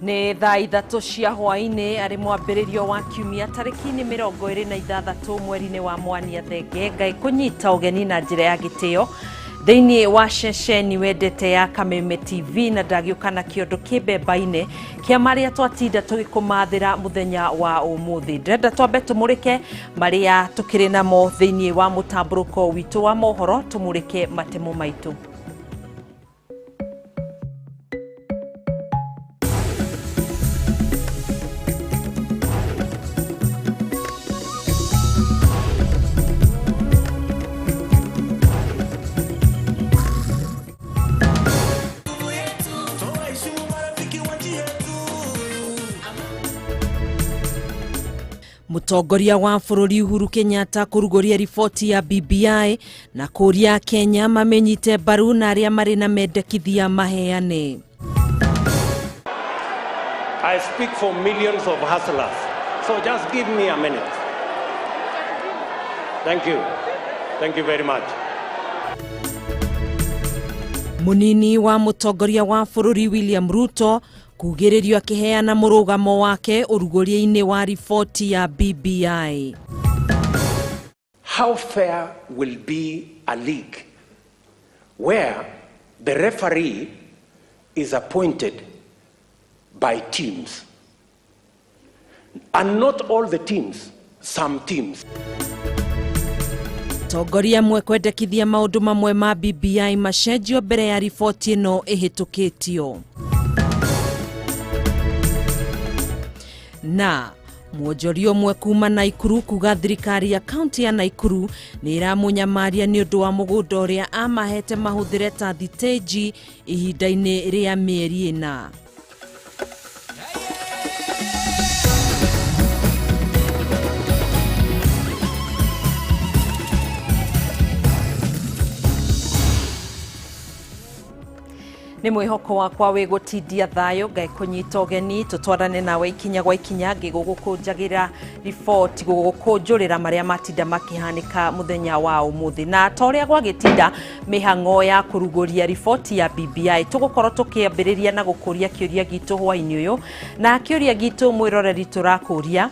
Nĩ thaa 3 cia hwaĩ-inĩ arĩ mwambĩrĩrio wa kiumia tarĩki-inĩ 26 mweri-inĩ wa Mwania Thenge. Ngai kũnyita ũgeni na njĩra ya gĩtĩo thĩinĩ wa ceceni wendete ya Kameme TV, na ndagĩũka na kĩondo kĩmbemba-inĩ kĩa marĩa twatinda tũgĩkũmathĩra mũthenya wa ũmũthĩ. Ndĩrenda twambe tũmũrĩke marĩa tũkĩrĩ namo thĩinĩ wa mũtambũrũko witũ wa mohoro, tũmũrĩke matemo maitũ. Mũtongoria wa bũrũri Uhuru Kenyatta kũrugũria riboti ya BBI na kũria Kenya mamenyite mbaru na arĩa marĩ na mendekithia maheane. I speak for millions of hustlers, so just give me a minute. Thank you. Thank you very much. Munini wa mũtongoria wa bũrũri William Ruto kugĩrĩrio akĩheana mũrũgamo wake ũrugũria-inĩ wa riboti ya BBI. How fair will be a league where the referee is appointed by teams? And not all the teams, some teams. Tongoria amwe kwendekithia maũndũ mamwe ma BBI macenjio mbere ya riboti ĩno ĩhĩtũkĩtio. Na mwonjoria ũmwe kuma Naikuru kuga thirikari ya kaunti ya Naikuru nĩ ĩramũnyamaria nĩ ũndũ wa mũgũnda ũrĩa amahete mahũthĩre ta thitĩnji ihinda-inĩ rĩa mĩeri 4. Nĩ mwĩhoko wakwa wĩ gũtindia thayũ, Ngai kũnyita ũgeni tũtwarane nawe ikinya gwa ikinya ngĩgũgũkũnjagĩra riboti, gũgũkũnjũrĩra marĩa matinda makĩhanĩka mũthenya wa ũmũthĩ. Na ta ũrĩa gwagĩtinda mĩhang'o ya kũrugũria riboti ya BBI, tũgũkorwo tũkĩambĩrĩria na gũkũria kĩũria gitũ hwaĩ-inĩ ũyũ. Na kĩũria gitũ mwĩroreri tũrakũria,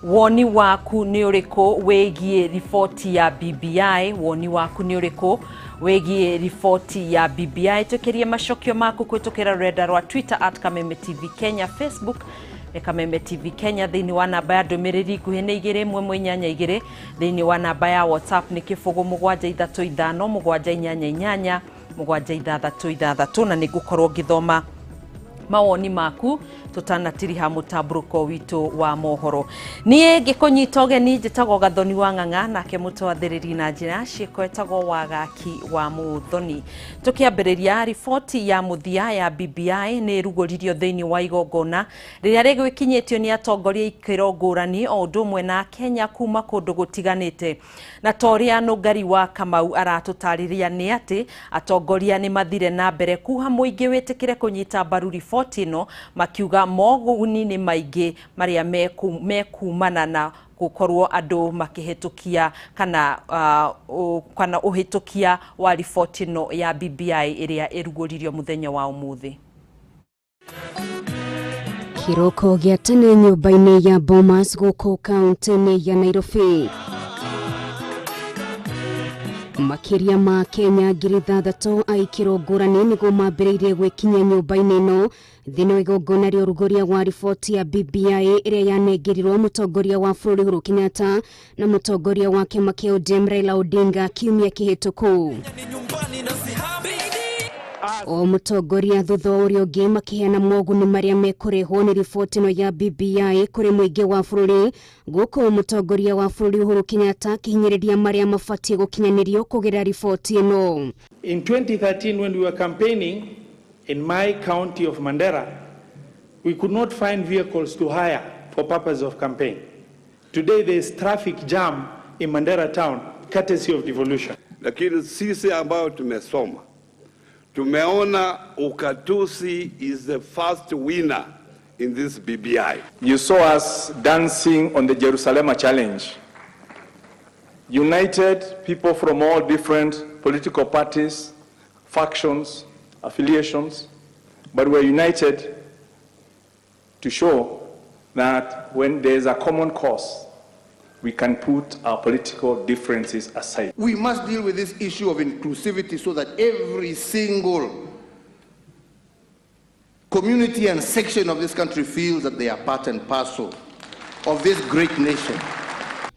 woni waku nĩ ũrĩkũ wĩgiĩ riboti ya BBI? Woni waku nĩ ũrĩkũ wĩgiĩ riboti ya BBI? Twĩkĩrie macokio maku kũhĩtũkĩra rũrenda rwa Twitter at Kameme TV Kenya, Facebook nĩ Kameme TV Kenya, thĩinĩ wa namba ya ndũmĩrĩri nguhĩ nĩ 21882, thĩinĩ wa namba ya WhatsApp nĩ 07357 888 766, na nĩngũkorwo ngĩthoma mawoni maku tũtanatiriha mũtambũrũko witũ wa mohoro. Niĩ ngĩkũnyita ũgeni njĩtagwo Gathoni wa Ng'ang'a, nake mũtwathĩrĩri na njĩra ciĩko etagwo Wagaki wa Mũthoni. Tũkĩambĩrĩria riboti ya mũthia ya BBI nĩ ĩrugũririo thĩinĩ wa igongona rĩrĩa rĩgwĩkinyĩtio nĩ atongoria ikĩro ngũrani o ũndũ ũmwe na Kenya kuma kũndũ gũtiganĩte. Na ta ũrĩa Nũngari wa Kamau aratũtarĩria nĩ atĩ atongoria nĩ mathire na mbere kuha mũingĩ wĩtĩkĩre kũnyita mbaru riboti ĩno, makiuga moguni nĩ maingĩ marĩa mekumana na gũkorwo andũ makĩhĩtũkia kana kana ũhĩtũkia wa riboti ĩno ya BBI ĩrĩa ĩrugũririo mũthenya wa ũmũthĩ. Kĩroko gĩa tene nyũmba-inĩ ya Bomas gũkũ kaunti-inĩ ya Nairobi. Makĩria ma Kenya 6,000 a ikĩro ngũrani nĩguo mambĩrĩirie gwĩkinyia nyũmba-inĩ ĩno thĩinĩ wa igongona rĩa ũrugũria wa riboti ya BBI ĩrĩa yanengerirwo mũtongoria wa bũrũri Uhuru Kenyatta na mũtongoria wa kĩama kĩa ODM Raila Odinga kiumia kĩhĩtũku. O mũtongoria thutha wa ũrĩa ũngĩ makĩheana moguni marĩa mekũrehwo nĩ riboti ĩno ya BBI kũrĩ mũingĩ wa bũrũri, gũkũ mũtongoria wa bũrũri Uhuru Kenyatta akĩhinyĩrĩria marĩa mabatiĩ gũkinyanĩrio kũgerera riboti ĩno. In 2013 when we were campaigning in my county of Mandera, we could not find vehicles to hire for purpose of campaign. Today there is traffic jam in Mandera town, courtesy of devolution. Lakini sisi ambao tumesoma tumeona ukatusi is the first winner in this BBI. You saw us dancing on the Jerusalem challenge. United people from all different political parties, factions, affiliations, but we're united To show that when there is a common cause, we can put our political differences aside. We must deal with this issue of inclusivity so that every single community and section of this country feels that they are part and parcel of this great nation.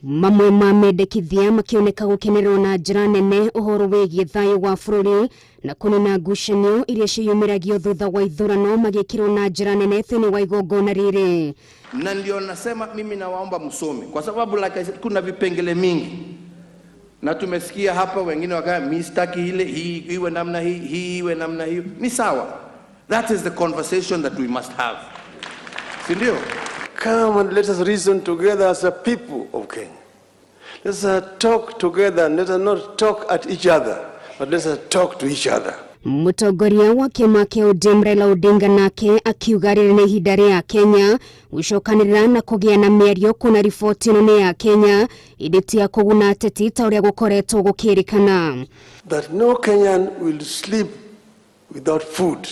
Mamwe ma mendekithia makĩoneka gũkenerwo na njĩra nene ũhoro wĩgiĩ thayũ wa bũrũri na kũnina ngucanio iria ciyumĩragio thutha wa ithurano magĩkĩrwo na njĩra nene thĩinĩ wa igongona rĩrĩ. Na ndio nasema mimi nawaomba msome, kwa sababu like I said, kuna vipengele mingi na tumesikia hapa wengine wakaya mimi sitaki ile hii iwe namna hii, hii iwe namna hiyo. Ni sawa. That is the conversation that we must have. Si ndio? Come and let us reason together as a people of Kenya. Let us talk together and let us not talk at each other, but let us talk to each other. Mũtongoria wa kĩama kĩa ODM Raila Odinga nake akiuga rĩrĩ nĩ ihinda rĩa Kenya gũcokanĩrĩra na kũgĩa na mĩario kuna riboti ĩno nĩ ya Kenya ĩndĩ ti ya kũguna ateti ta ũrĩa gũkoretwo gũkĩrĩkana. That no Kenyan will sleep without food.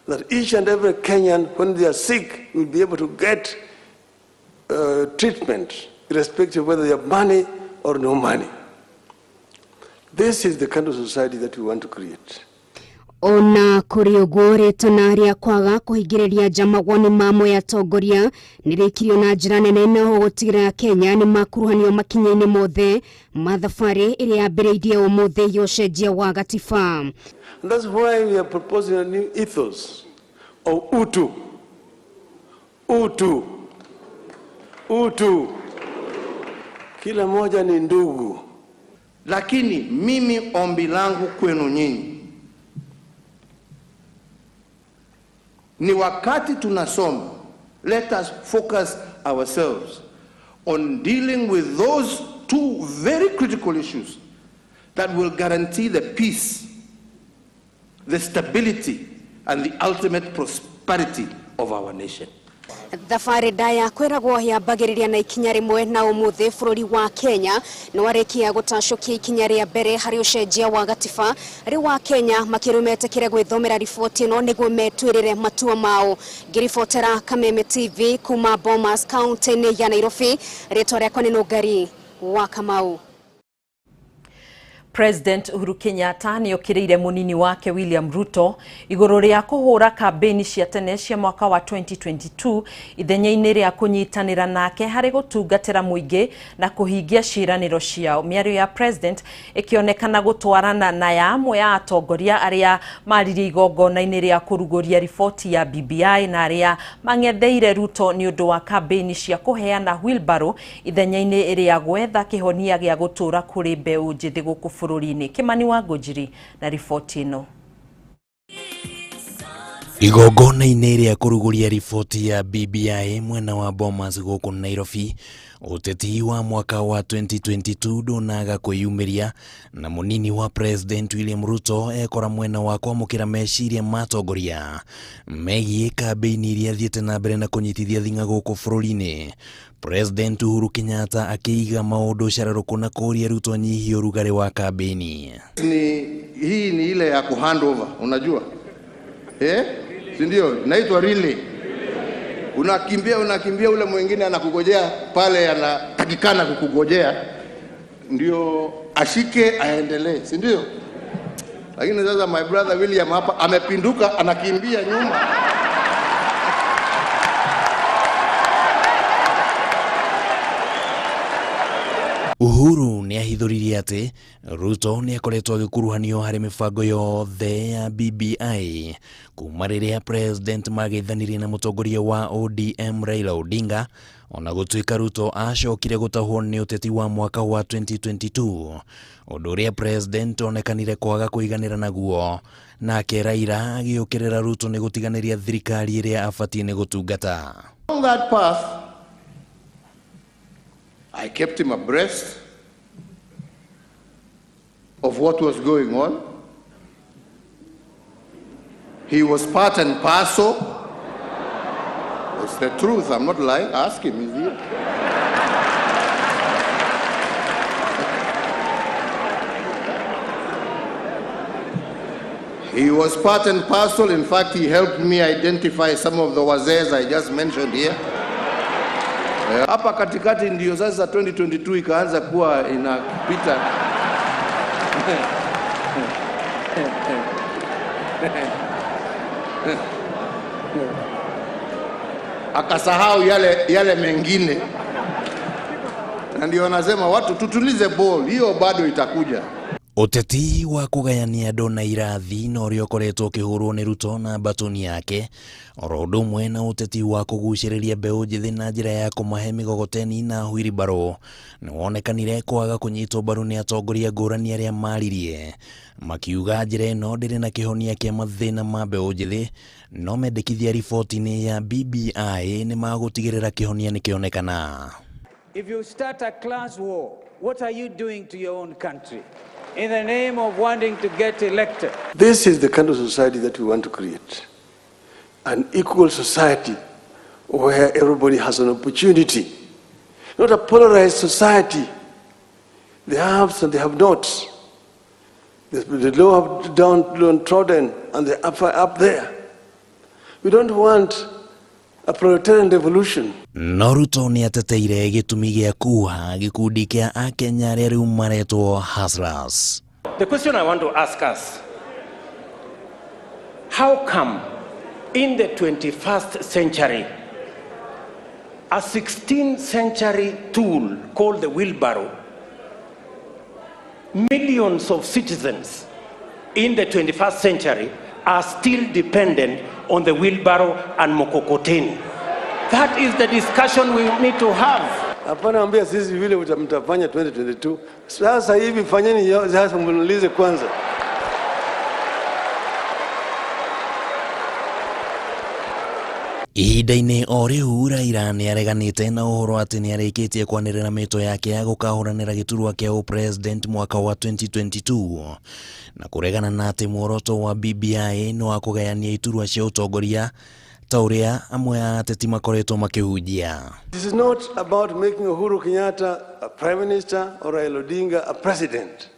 That each and every Kenyan, when they are sick, will be able to get treatment, irrespective of whether they have money or no money. This is the kind of society that we want to create. Ona kũrĩ ũguo rĩtana rĩa kwaga kũhingĩrĩria nja mawoni ma amwe atongoria nĩrĩkirio na njĩra nene na gũtigĩrĩra Kenya nĩ makuruhanio makinya-inĩ mothe ma thabarĩ ĩrĩa yambĩrĩirie ũmũthĩ ya ũcenjia wa gatiba. And that's why we are proposing a new ethos of utu, utu, utu. Kila moja ni ndugu. Lakini mimi ombi langu kwenu nyinyi ni wakati tunasoma, let us focus ourselves on dealing with those two very critical issues that will guarantee the peace, the stability, and the ultimate prosperity of our nation. Thabarĩ ndaya kwĩragwo yambagĩrĩria na ikinya rĩmwe na ũmũthĩ bũrũri wa Kenya nĩ warĩkia gũtacũkia ikinya rĩa mbere harĩ ũcenjia wa gatiba. Rĩu wa Kenya makĩrĩo metĩkĩre gwĩthomera riboti ĩno nĩguo metuĩrĩre matua mao. Ngĩribotera Kameme TV kuma Bomas kaunti-inĩ ya Nairobi, rĩtwa rĩakwa nĩ Nũngari wa Kamau. President Uhuru Kenyatta nĩ okĩrĩire mũnini wake William Ruto igũrũ rĩa kũhũra kambĩini cia tene cia mwaka wa 2022 ithenya-inĩ rĩa kũnyitanĩra nake harĩ gũtungatĩra mũingĩ na kũhingia ciĩranĩro ciao. Mĩario ya President ĩkĩonekana gũtwarana na ya amwe a atongoria arĩa maririe igongona-inĩ rĩa kũrugũria riboti ya BBI na arĩa mang'etheire Ruto nĩ ũndũ wa kambĩini cia kũheana wheelbarrow ithenya-inĩ rĩa gwetha kĩhonia gĩa gũtũũra kũrĩ mbeũ njĩthĩ gũkũ bũrũri-inĩ. Kimani wa Ngũnjiri na riboti ĩno. Igongona-inĩ rĩa kũrugũria riboti ya BBI mwena wa Bomas gũkũ Nairobi, ũteti wa mwaka wa 2022 ndũnaga kwĩyumĩria na mũnini wa President William Ruto ekora mwena wa kwamũkĩra meciria ma atongoria megiĩ kambĩini iria thiĩte na mbere na kũnyitithia thing'a gũkũ bũrũri-inĩ. President Uhuru Kenyatta akĩiga maũndũ cararũkũ na kũũria Ruto anyihie ũrugarĩ wa kambĩini. Hii ni ile ya kuhandover, unajua? Si ndio? Inaitwa relay. Unakimbia, unakimbia, ule mwingine anakugojea pale, anatakikana kukugojea ndio ashike aendelee, si ndio? Lakini sasa my brother William hapa amepinduka, anakimbia nyuma. Uhuru nĩ ahithũririe atĩ Ruto nĩ akoretwo agĩkuruhanio harĩ mĩbango yothe ya BBI kuma rĩrĩa President mageithanirie na mũtongoria wa ODM Raila Odinga, ona gũtuĩka Ruto acokire gũtahwo nĩ ũteti wa mwaka wa 2022, ũndũ ũrĩa President onekanire kwaga kũiganĩra naguo, nake Raila agĩũkĩrĩra Ruto nĩ gũtiganĩria thirikari ĩrĩa abatiĩ nĩ gũtungata. On that path, I kept him abreast of what was going on. He was part and parcel. It's the truth, I'm not lying. Ask him, he's here. He was part and parcel. In fact, he helped me identify some of the wazees I just mentioned here. Hapa katikati ndio sasa 2022 ikaanza kuwa inapita. Akasahau yale, yale mengine, na ndio anasema watu tutulize ball, hiyo bado itakuja. Ũteti wa kũgayania andũ na irathi na ũrĩa ũkoretwo ũkĩhũrwo nĩ Ruto na mbatoni yake oro ũndũ ũmwe na ũteti wa kũgucĩrĩria mbeũ njĩthĩ na njĩra ya kũmahe mĩgogoteni na huiribarũ nĩ wonekanire kwaga kũnyitwo mbaru nĩ atongoria ngũrani arĩa maririe makiuga njĩra ĩno ndĩrĩ na kĩhonia kĩa mathĩna ma mbeũ njĩthĩ no mendekithia riboti-inĩ ya BBI nĩ magũtigĩrĩra kĩhonia nĩ kĩonekana. If you start a class war, what are you doing to your own country? In the name of wanting to get elected. This is the kind of society that we want to create. An equal society where everybody has an opportunity. Not a polarized society. The haves and the have-nots. The low have down, downtrodden and the upper up there. We don't want a proletarian revolution. No Ruto nĩ ateteire gĩtũmi gĩa kuha gĩkundi kĩa akenya arĩa rĩu maretwo hustlers. The question I want to ask us, how come in the 21st century, a 16th century tool called the wheelbarrow, millions of citizens in the 21st century are still dependent on the wheelbarrow and mkokoteni? That is the discussion we need to have. Hapana ambia sisi vile mtafanya 2022. Sasa hivi fanyeni sasa, mnulize kwanza. Ihinda-inĩ o rĩu Raila nĩ areganĩte na ũhoro atĩ nĩ arĩkĩtie kwanĩrĩra mĩto yake ya gũkahũranĩra gĩturwa kĩa ũpresident mwaka wa 2022 na kũregana na atĩ muoroto wa BBI nĩ wa kũgayania iturwa cia ũtongoria ta ũrĩa amwe a ateti makoretwo makĩhunjia. This is not about making Uhuru Kenyatta a prime minister or Raila Odinga a president.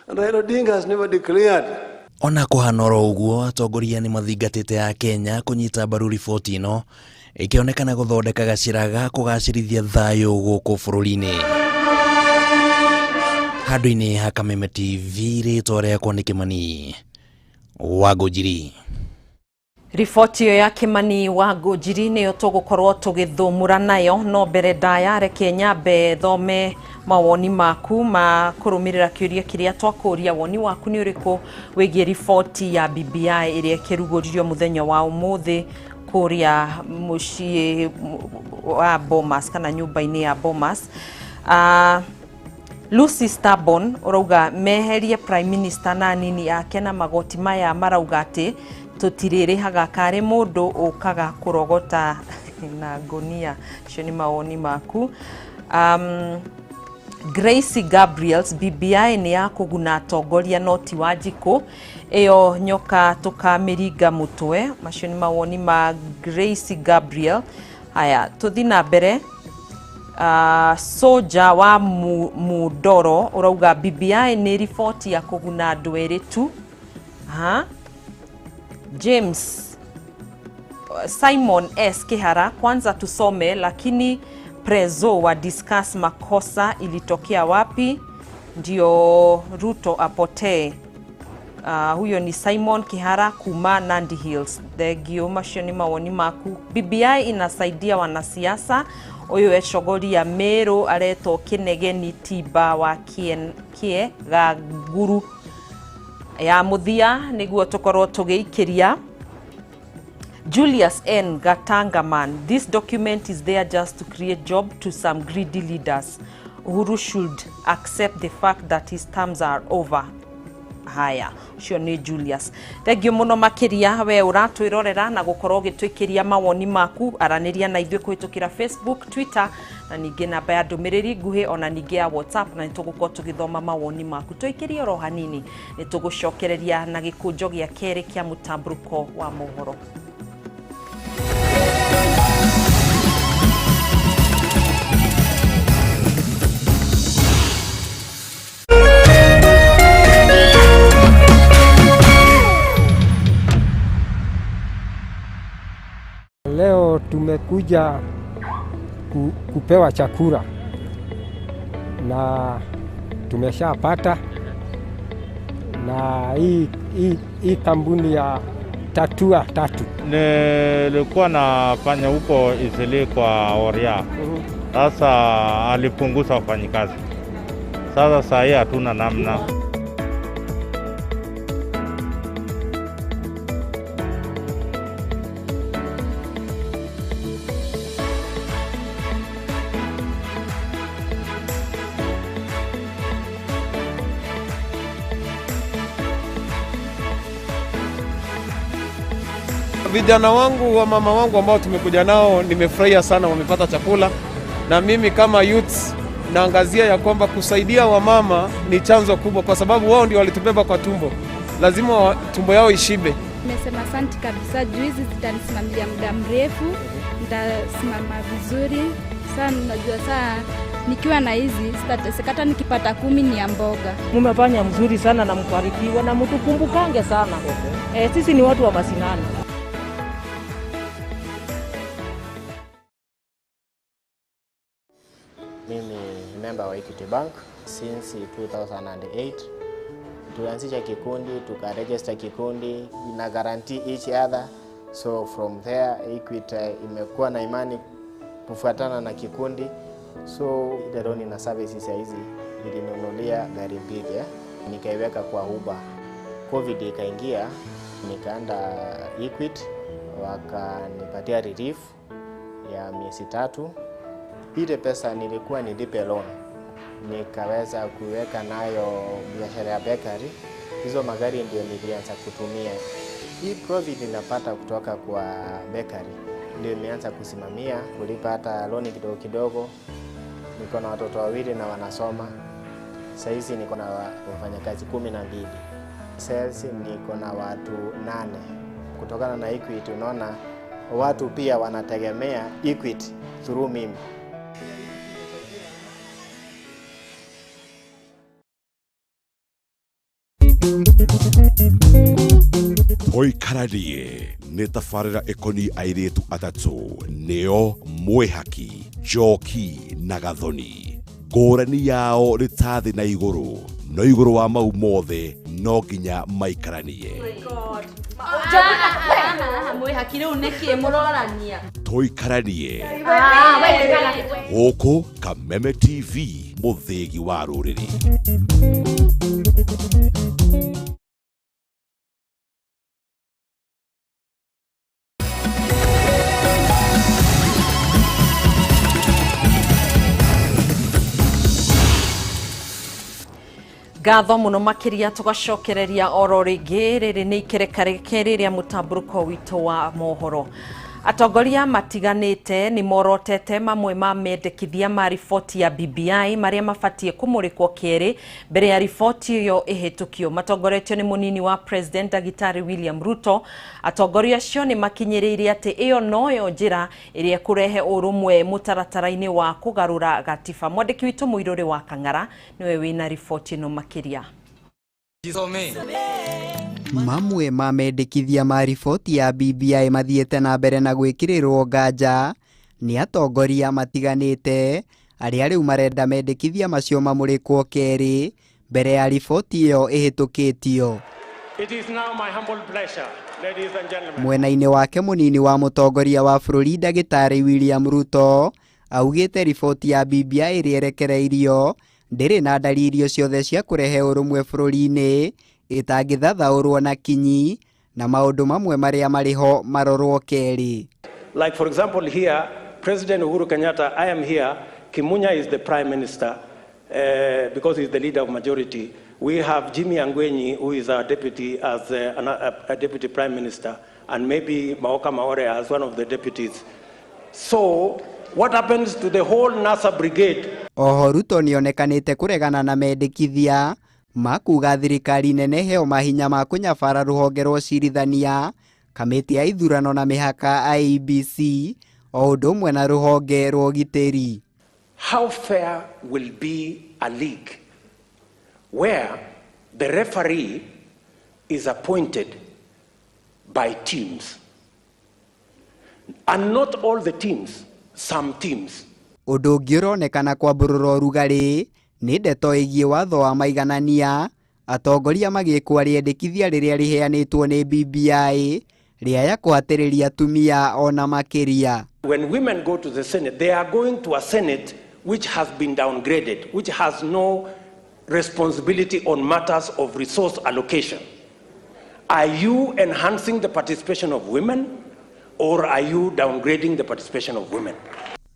And Raila Odinga has never declared. Ona kũhana oro ũguo atongoria nĩ mathingatĩte a Kenya kũnyita mbaru riboti ĩno ĩkĩonekana gũthondeka gacĩra ga kũgacĩrithia thayũ gũkũ bũrũri-inĩ. Handũ-inĩ ha Kameme TV, rĩtwa rĩakwa nĩ Kĩmani wa Ngũnjiri. Riboti ĩyo ya Kĩmani wa Ngũnjiri nĩyo tũgũkorwo tũgĩthũmũra nayo, no mbere ndaya reke nyambe thome mawoni maku ma kũrũmĩrĩra kĩũria kĩrĩa twakũria. Woni waku nĩ ũrĩkũ wĩgiĩ riboti ya BBI ĩrĩa ĩkĩrugũririo mũthenya wa ũmũthĩ kũrĩa mũciĩ wa Bomas kana nyũmba-inĩ ya Bomas? Lucy Starbon ũrauga meherie Prime Minister na anini ake na magoti maya marauga atĩ tũtirĩrĩhaga karĩ mũndũ ũkaga kũrogota na ngũnia. Acio nĩ mawoni maku. Gracie Gabriels, BBI nĩ ya kũguna atongoria no ti Wanjikũ, ĩyo nyoka tũkamĩringa mũtwe. Macio nĩ mawoni ma Gracie Gabriel. Haya, tũthi na mbere. Soja wa Mudoro ũrauga BBI nĩ riboti ya kũguna andũ erĩ tu. Ha? James Simon S Kihara, kwanza tusome lakini prezo wa discuss makosa ilitokea wapi ndio Ruto apotee. Huyo ni Simon Kihara kuma Nandi Hills. Thengio, macio nĩ mawoni maku. BBI inasaidia wanasiasa. Ũyũ ecogoria Meru aretwo Kĩnegeni Timba wa Kĩeganguru. Ya mũthia nĩguo tũkorwo tũgĩikĩria. Julius N. Gatangaman, this document is there just to create job to some greedy leaders. Uhuru should accept the fact that his terms are over. Haya, ũcio nĩ Julius. Thank you mũno makĩria we ũratwĩrorera na gũkorwo ũgĩtwĩkĩria mawoni maku. Aranĩria na ithuĩ kũhĩtũkĩra Facebook, Twitter na ningĩ namba ya ndũmĩrĩri nguhĩ ona ningĩ ya WhatsApp, na nĩtũgũkorwo tũgĩthoma mawoni maku. Tũikĩrie oro hanini nĩtũgũcokereria na gĩkũnjo gĩa kerĩ kĩa mũtambũrũko wa mohoro. Tumekuja kupewa chakula na tumeshapata, na hii kampuni ya Tatua Tatu. Nilikuwa nafanya huko Isili kwa Oria. Sasa alipunguza wafanyikazi. Sasa saa hii hatuna namna. Vijana wangu wa mama wangu ambao tumekuja nao, nimefurahia sana, wamepata chakula. Na mimi kama youths naangazia ya kwamba kusaidia wamama ni chanzo kubwa, kwa sababu wao ndio walitubeba kwa tumbo, lazima tumbo yao ishibe. Nimesema asante kabisa, juu hizi zitanisimamia muda mrefu, nitasimama vizuri sana. Najua saa nikiwa na hizi sitateseka, hata nikipata 10 ni ya mboga. Mumefanya mzuri sana na mbarikiwe na mtukumbukange sana. Sisi ni watu wa masinani. Mimi ni member wa Equity Bank since 2008. Tulianzisha kikundi, tukaregister kikundi na guarantee each other. So from there Equity imekuwa na imani kufuatana na kikundi. So ile loan na services hizi nilinunulia gari mbili, nikaiweka kwa Uber. Covid ikaingia, nikaenda Equity wakanipatia relief ya miezi 3. Ile pesa nilikuwa nilipe loan, nikaweza kuweka nayo biashara ya bakery. Hizo magari ndio nilianza kutumia. Hii profit ninapata kutoka kwa bakery ndio nimeanza kusimamia kulipa hata loan kidogo kidogo. Niko na watoto wawili na wanasoma. Sasa hizi niko na wafanyakazi 12. Sales niko na watu 8. Kutokana na Equity, unaona watu pia wanategemea Equity through mimi. Tũikaranie nĩ tabarĩra ĩkoniĩ airĩtu atatũ nĩo Mwĩhaki, Njoki na Gathoni. Ngũrani yao nĩ ta thĩ na igũrũ, no igũrũ wa mau mothe no nginya maikaranie. Mwĩhaki rĩu nĩkĩ mũrorania? Tũikaranie gũkũ Kameme TV, mũthĩgi wa rũrĩrĩ. Ngatho muno makiria tugacokereria oro ringi riri ni ikereka rĩkĩ rĩa mũtambũrũko witũ wa mohoro. Atongoria matiganĩte nĩ morotete mamwe ma mendekithia ma riboti ya BBI marĩa mabatie kũmũrĩkwo kĩerĩ mbere ya riboti ĩyo ĩhĩtũkio. Matongoretio nĩ mũnini wa President Ndagĩtarĩ William Ruto. Atongoria acio nĩ makinyĩrĩire atĩ ĩyo noyo njĩra ĩrĩa ĩkũrehe ũrũmwe mũtaratara-inĩ wa kũgarũra gatiba. Mwandĩki witũ Mũirũrĩ wa Kang'ara nĩwe wĩna riboti ĩno makĩria. Mamwe ma mendekithia ma riboti ya BBI mathiĩte na mbere na gwĩkĩrĩrwo nganja nĩ atongoria matiganĩte arĩa rĩu marenda mendekithia macio mamũrĩkwo kerĩ mbere ya riboti ĩyo ĩhĩtũkĩtio. It is now my humble pleasure, ladies and gentlemen. Mwena-inĩ wake mũnini wa mũtongoria wa bũrũri Ndagĩtarĩ William Ruto augĩte riboti ya BBI ĩrĩa ĩrekereirio ndĩrĩ na ndariri ciothe cia kũrehe ũrũmwe bũrũri-inĩ ĩtangĩthathaũrwo na kinyi na maũndũ mamwe marĩa marĩho marorwo kerĩ. Like for example here, President Uhuru Kenyatta, I am here, Kimunya is the Prime Minister because he's the leader of majority. We have Jimmy Angwenyi, who is our deputy as a deputy Prime Minister, and maybe Maoka Maore as one of the deputies. So what happens to the whole NASA brigade? Oho Ruto nĩonekanĩte kũregana na mendekithia ma kuga thirikari nene heo mahinya ma kũnyabara rũhonge rwa ũcirithania, kamĩtĩ ya ithurano na mĩhaka IEBC o ũndũ ũmwe na rũhonge rwa ũgitĩri. How fair will be a league where the referee is appointed by teams And not all the teams, some teams. Ũndũ ũngĩ ũronekana kwambũrũra ũrugarĩ nĩ ndeto ĩgiĩ watho wa maiganania, atongoria magĩkwo rĩendekithia rĩrĩa rĩheanĩtwo nĩ BBI rĩaya kũhatĩrĩria atumia ona makĩria. When women go to the Senate, they are going to a Senate which has been downgraded, which has no responsibility on matters of resource allocation. Are you enhancing the participation of women, or are you downgrading the participation of women?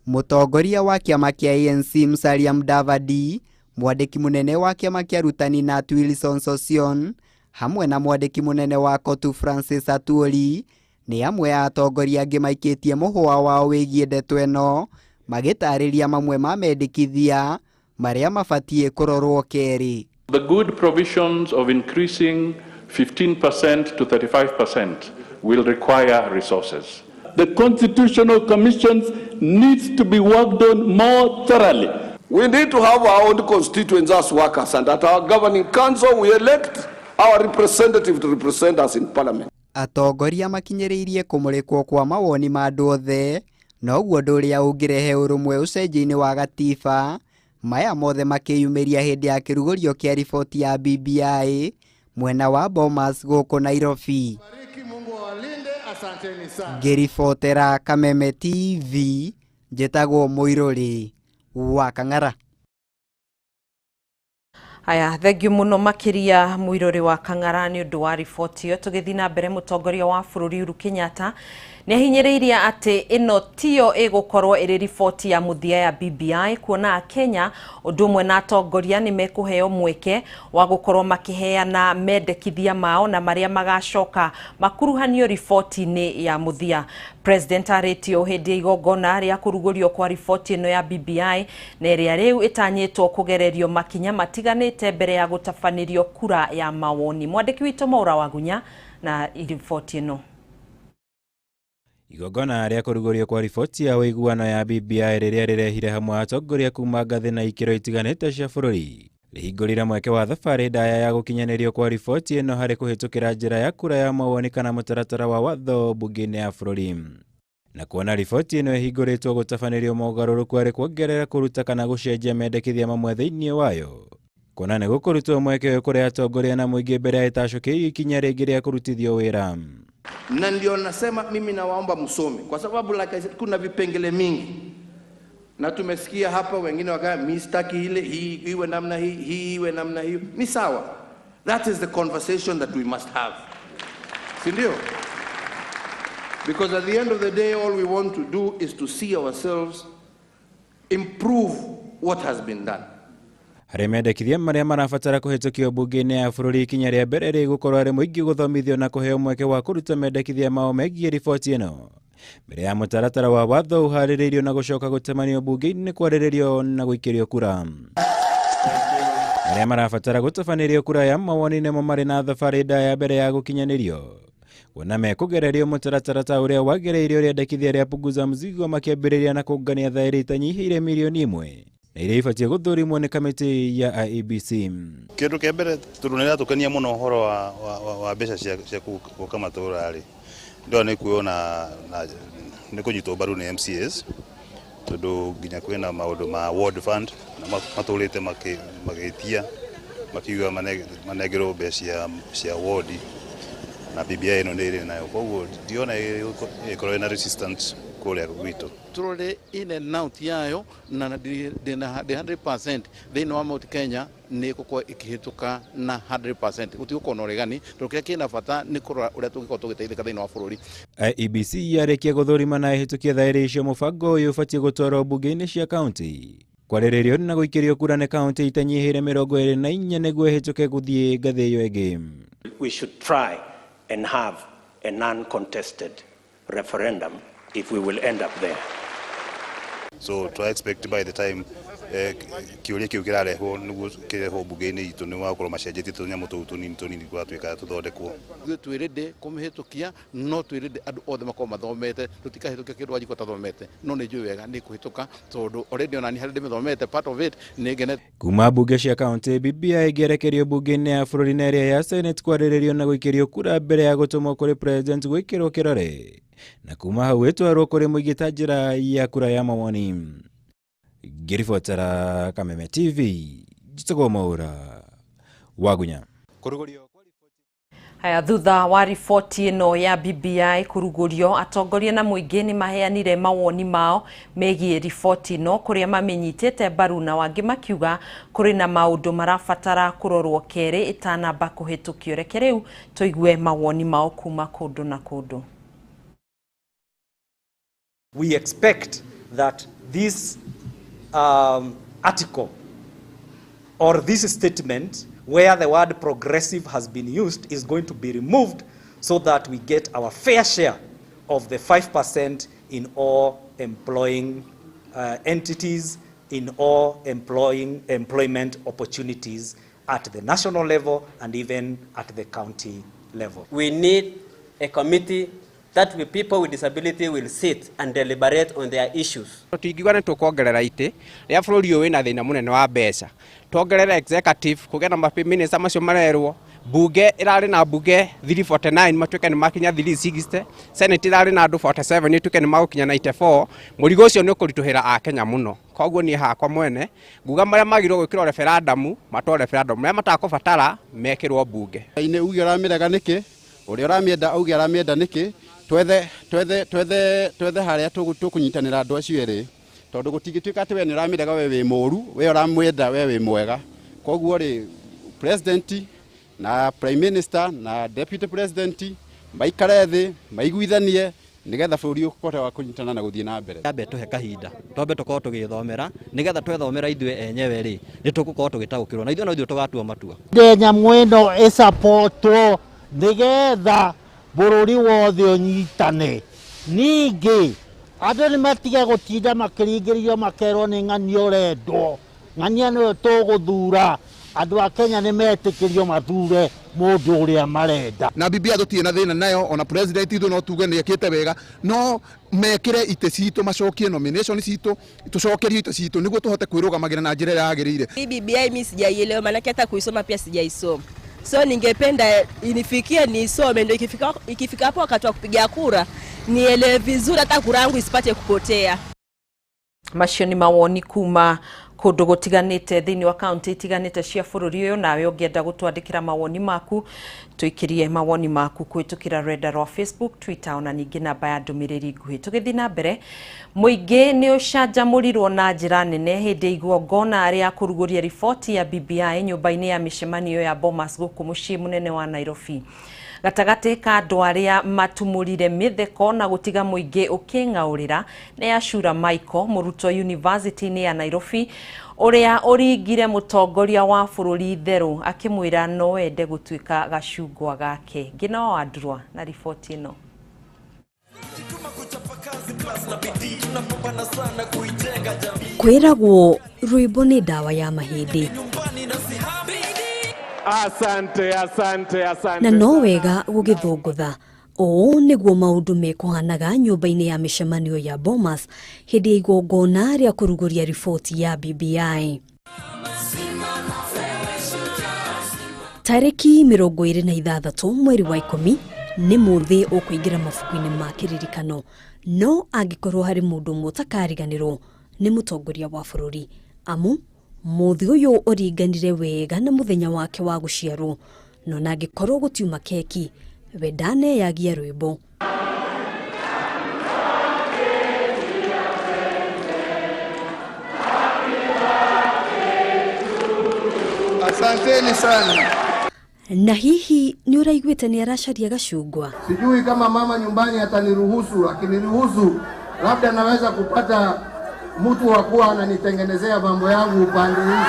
Mũtongoria wa kĩama kĩa ANC Musalia Mudavadi, mwandĩki mũnene wa kĩama kĩa arutani na Wilson Sossion, hamwe na mwandĩki mũnene wa COTU Francis Atwoli nĩ amwe a atongoria angĩ maikĩtie mũhũa wao wĩgiĩ ndeto ĩno, magĩtarĩria mamwe ma mendekithia marĩa mabatiĩ kũrorwo kerĩ. The good provisions of increasing 15% to 35% will require resources. The constitutional commissions needs to be worked on more thoroughly. We need to have our own constituents as workers, and at our governing council we elect our representative to represent us in parliament. Atongoria makinyĩrĩirie kũmũrĩkwo kwa mawoni ma andũ othe, noguo ũndũ ũrĩa ũngĩrehe ũrũmwe ũcenjia-inĩ wa gatiba. Maya mothe makĩyumĩria hĩndĩ ya kĩrugũrio kĩa riboti ya BBI mwena wa Bomas gũkũ Nairobi. Ngĩribotera Kameme TV, njĩtagwo Mũirũrĩ wa Kang'ara. Aya, thengiũ mũno makĩria Mũirũrĩ wa Kang'ara nĩ ũndũ wa riboti ĩyo. Tũgĩthiĩ na mbere, mũtongoria wa bũrũri Uhuru Kenyatta nĩ ahinyĩrĩirie atĩ ĩno tiyo ĩgũkorwo ĩrĩ riboti ya mũthia ya BBI, kuona Akenya ũndũ ũmwe na atongoria nĩ mekũheo mweke wa gũkorwo makĩheana mendekithia mao na marĩa magacoka makuruhanio riboti-inĩ ya mũthia. President arĩtio hĩndĩ ya igongona rĩa kũrugũrio kwa riboti ĩno ya BBI na ĩrĩa rĩu ĩtanyĩtwo kũgererio makinya matiganĩte mbere ya gũtabanĩrio kura ya mawoni. Mwandĩki witũ Maura Wagunya na riboti ĩno. Igongona rĩa kũrugũrio kwa riboti ya ũiguano ya BBI rĩrĩa rĩrehire hamwe atongoria kuma ngathĩ na ikĩro itiganĩte cia bũrũri rĩhingũrire mweke wa thabarĩ ndaya ya gũkinyanĩrio kwa riboti ĩno harĩ kũhĩtũkĩra njĩra ya kura ya mawoni kana mũtaratara wa watho bunge-inĩ ya bũrũri. Na kuona riboti ĩno ĩhingũrĩtwo gũtabanĩrio mogarũrũku harĩ kuongerera kũruta kana gũcenjia mendekithia mamwe thĩinĩ wayo, kuona nĩ gũkũrutwo mweke ũyũ kũrĩ atongoria na mũingĩ mbere ya ĩtacũkĩirio ikinya rĩngĩ rĩa kũrutithio wĩra. Na ndio nasema mimi nawaomba msome, kwa sababu like I said, kuna vipengele mingi na tumesikia hapa wengine wakaya mimi sitaki ile hii iwe namna hii, hii iwe namna hiyo. Ni sawa, that is the conversation that we must have, si ndio? Because at the end of the day all we want to do is to see ourselves improve what has been done. Harĩ mendekithia marĩa marabatara kũhĩtũkio bunge-inĩ ya bũrũri, ikinya rĩa mbere rĩgũkorwo arĩ mũingĩ gũthomithio na kũheo mweke wa kũruta mendekithia mao megiĩ riboti ĩno mbere ya mũtaratara wa watho ũharĩrĩirio na gũcoka gũtemanio bunge-inĩ kwarĩrĩrio na gũikĩrio kura. Arĩa marabatara gũtabanĩrio kura ya mawoni nĩmo marĩ na thabarĩ ndaya mbere ya gũkinyanĩrio, kuona mekũgererio mũtaratara ta ũrĩa wagereirio rĩendekithia rĩa punguza mzigo makĩambĩrĩria na kũngania thaĩri itanyihĩire mirioni 1 na iria ibatiĩ gũthũrimwo nĩ kamĩtĩ ya IEBC. Kĩndũ kĩa mbere tondũ nĩ ĩratũkenia mũno ũhoro wa mbeca cia gwaka matũũra rĩ, ndĩrona nĩ kuona nĩ kũnyitwo mbaru nĩ MCAs, tondũ nginya kwĩna maũndũ ma ward fund na matũrĩte magĩtia makiuga manengerwo mbeca cia ward, na BBI ĩno nĩ ĩrĩ nayo, koguo ndiona ĩkorwo ĩna resistance kũrĩa gwitũ. Turore in and out yayo na ndĩ 100% thĩinĩ wa Mount Kenya nĩ ĩgũkorwo ĩkĩhĩtũka na 100%, gũtigũkorwo na ũregani tondũ kĩrĩa kĩna bata nĩ kũrora ũrĩa tũngĩkorwo tũgĩteithĩka thĩinĩ wa bũrũri. IEBC yarĩkia gũthũrima na ĩhĩtũkie thaĩri icio, mũbango ũyũ ũbatiĩ gũtwarwo bunge-inĩ cia kaunti kwarĩrĩrio na gũikĩrio kura nĩ kaunti itanyihĩire 24 nĩguo ĩhĩtũke gũthiĩ ngathĩ ĩyo ĩngĩ. We should try and have a non-contested referendum if we will end up there. So to expect by the time kĩũria kĩu kĩrarehwo nĩguo kĩrehwo bunge-inĩ itũ nĩ wakorwo macenjetie tũnyamũ tũu tũnini tũnini gwatuĩka tũthondekwo. Ithuĩ twĩ ready kũmĩhĩtũkia, no twĩ ready andũ othe makorwo mathomete, tũtikahĩtũkia kĩndũ Wanjikũ atathomete, no nĩ njũĩ wega nĩ kũhĩtũka tondũ already ona niĩ harĩa ndĩmĩthomete part of it nĩ ngenete. Kuma bunge cia kaunti, BBI ĩngĩerekerio bunge-inĩ ya bũrũri na ĩrĩa ya Senate kwarĩrĩrio na gũikĩrio kura mbere ya gũtũmwo kũrĩ president gwĩkĩrwo kĩrore. Na kuma hau ĩtwarwo kũrĩ mũingĩ ta njĩra ya kura ya mawoni. Ngĩribotera Kameme TV, njĩtagwo Mwaura Wagunya. Haya, thutha wa riboti ĩno ya BBI kũrugũrio, atongoria na mũingĩ nĩ maheanire mawoni mao megiĩ riboti ĩno, kũrĩa mamĩnyitĩte mbaru na wangĩ makiuga kũrĩ na maũndũ marabatara kũrorwo kerĩ ĩtanamba kũhĩtũkio. Reke rĩu tũigue mawoni mao kuma kũndũ na kũndũ. We expect that this article or this statement where the word progressive has been used is going to be removed so that we get our fair share of the 5% in all employing entities, in all employment opportunities at the national level and even at the county level. We need a committee that we people with disability will sit and deliberate on their issues. Tuingiuga nĩ tũkuongerera itĩ rĩa bũrũri ũyũ wĩna thĩna mũnene wa mbeca, tuongerere executive kũgĩa na maminista macio marerwo, bunge ĩrarĩ na bunge 349 matuĩke nĩ makinya 360, senate ĩrarĩ na andũ 47 ĩtuĩke nĩ magũkinya 94. Mũrigo ũcio nĩ ũkũritũhĩra akenya mũno. Koguo niĩ hakwa mwene nguga marĩa magĩrĩirwo gwĩkĩrwo referendum matwo referendum, marĩa matakũbatara mekĩrwo bunge. Inĩ uge ũramĩrega nĩkĩ, ũrĩa ũramĩenda auge aramĩenda nĩkĩ, twethe harĩa tũkũnyitanĩra andũ acio erĩ, tondũ gũtingĩtuĩka atĩ we nĩ ũramĩrega we wĩ mũũru, we ũramwenda we wĩ mwega. Koguo rĩ, president na prime minister na deputy president maikare thĩ maiguithanie nĩgetha bũrũri ũhote wa kũnyitana na gũthiĩ na mbere. Ambe tũhe kahinda twambe tũkorwo tũgĩthomera nĩgetha twethomera ithuĩ enyewe rĩ nĩ tũgũkorwo tũgĩtaũkĩrwo na ithuĩ no ithuĩ tũgatua matua. Nyamũ ĩno ĩsapotwo nĩgetha bũrũri wothe ũnyitane. Ningĩ andũ nĩ matige gũtinda makĩringĩrĩrio makerwo nĩ ng'ania ũrendwo, ng'ania nĩwe tũgũthura. Andũ a Kenya nĩ metĩkĩrio mathure mũndũ ũrĩa marenda. Na BBI tũtirĩ na thĩna nayo, ona president itũ no tuge nĩ ekĩte wega, no mekĩre itĩ citũ, macokie nomination citũ, tũcokerio itĩ citũ nĩguo tũhote kwĩrũgamagĩra na njĩra ĩrĩa yagĩrĩire. BBI mimi sijaielewa, maana hata kuisoma pia sijaisoma. So ningependa inifikie niisome, ndio ikifika hapo wakati wa kupiga kura nielewe vizuri, hata kura yangu isipate kupotea. Macio nĩ mawoni kuma kũndũ gũtiganĩte thĩinĩ wa kaunti itiganĩte cia bũrũri ũyũ. Nawe ũngĩenda gũtwandĩkĩra mawoni maku, tũikĩrie mawoni maku kũhĩtũkĩra rũrenda rwa Facebook, Twitter ona ningĩ namba ya ndũmĩrĩri nguhĩ. Tũgĩthiĩ na mbere, mũingĩ nĩ ũcanjamũrirwo na njĩra nene hĩndĩ igongona rĩa kũrugũria riboti ya BBI nyũmba-inĩ ya mĩcemanio ya Bomas gũkũ mũciĩ mũnene wa Nairobi. Gatagatĩ ka andũ arĩa matumũrire mĩtheko na gũtiga mũingĩ ũkĩng'aũrĩra nĩ Ashura Michael, mũrutwo University-inĩ ya Nairobi, ũrĩa ũringire mũtongoria wa bũrũri itherũ akĩmwĩra no ende gũtuĩka gacungwa gake. Ngina wa Wandurwa na riboti ĩno. Kwĩragwo rwĩmbo nĩ ndawa ya mahĩndĩ. Asante, asante, asante. Na no wega gũgĩthũngũtha. Ũũ nĩguo maũndũ mekũhanaga nyũmba-inĩ ya mĩcemanio ya Bomas hĩndĩ ya igongona rĩa kũrugũria riboti ya BBI. Tarĩki 26 mweri wa 10 nĩ mũthĩ ũkũingĩra mabuku-inĩ ma kĩririkano, no angĩkorwo harĩ mũndũ ũmwe ũtakariganĩrwo nĩ mũtongoria wa bũrũri, amu mũthĩ ũyũ ũringanire wega na mũthenya wake wa gũciarwo, no nangĩkorwo gũtiuma keki we ndaneyagia rwĩmbo. Asanteni sana. Na hihi nĩ ũraiguĩte nĩ aracaria gacungwa? Sijui kama mama nyumbani ataniruhusu, akiniruhusu labda naweza kupata mtu wa kuwa ananitengenezea mambo yangu upande huu.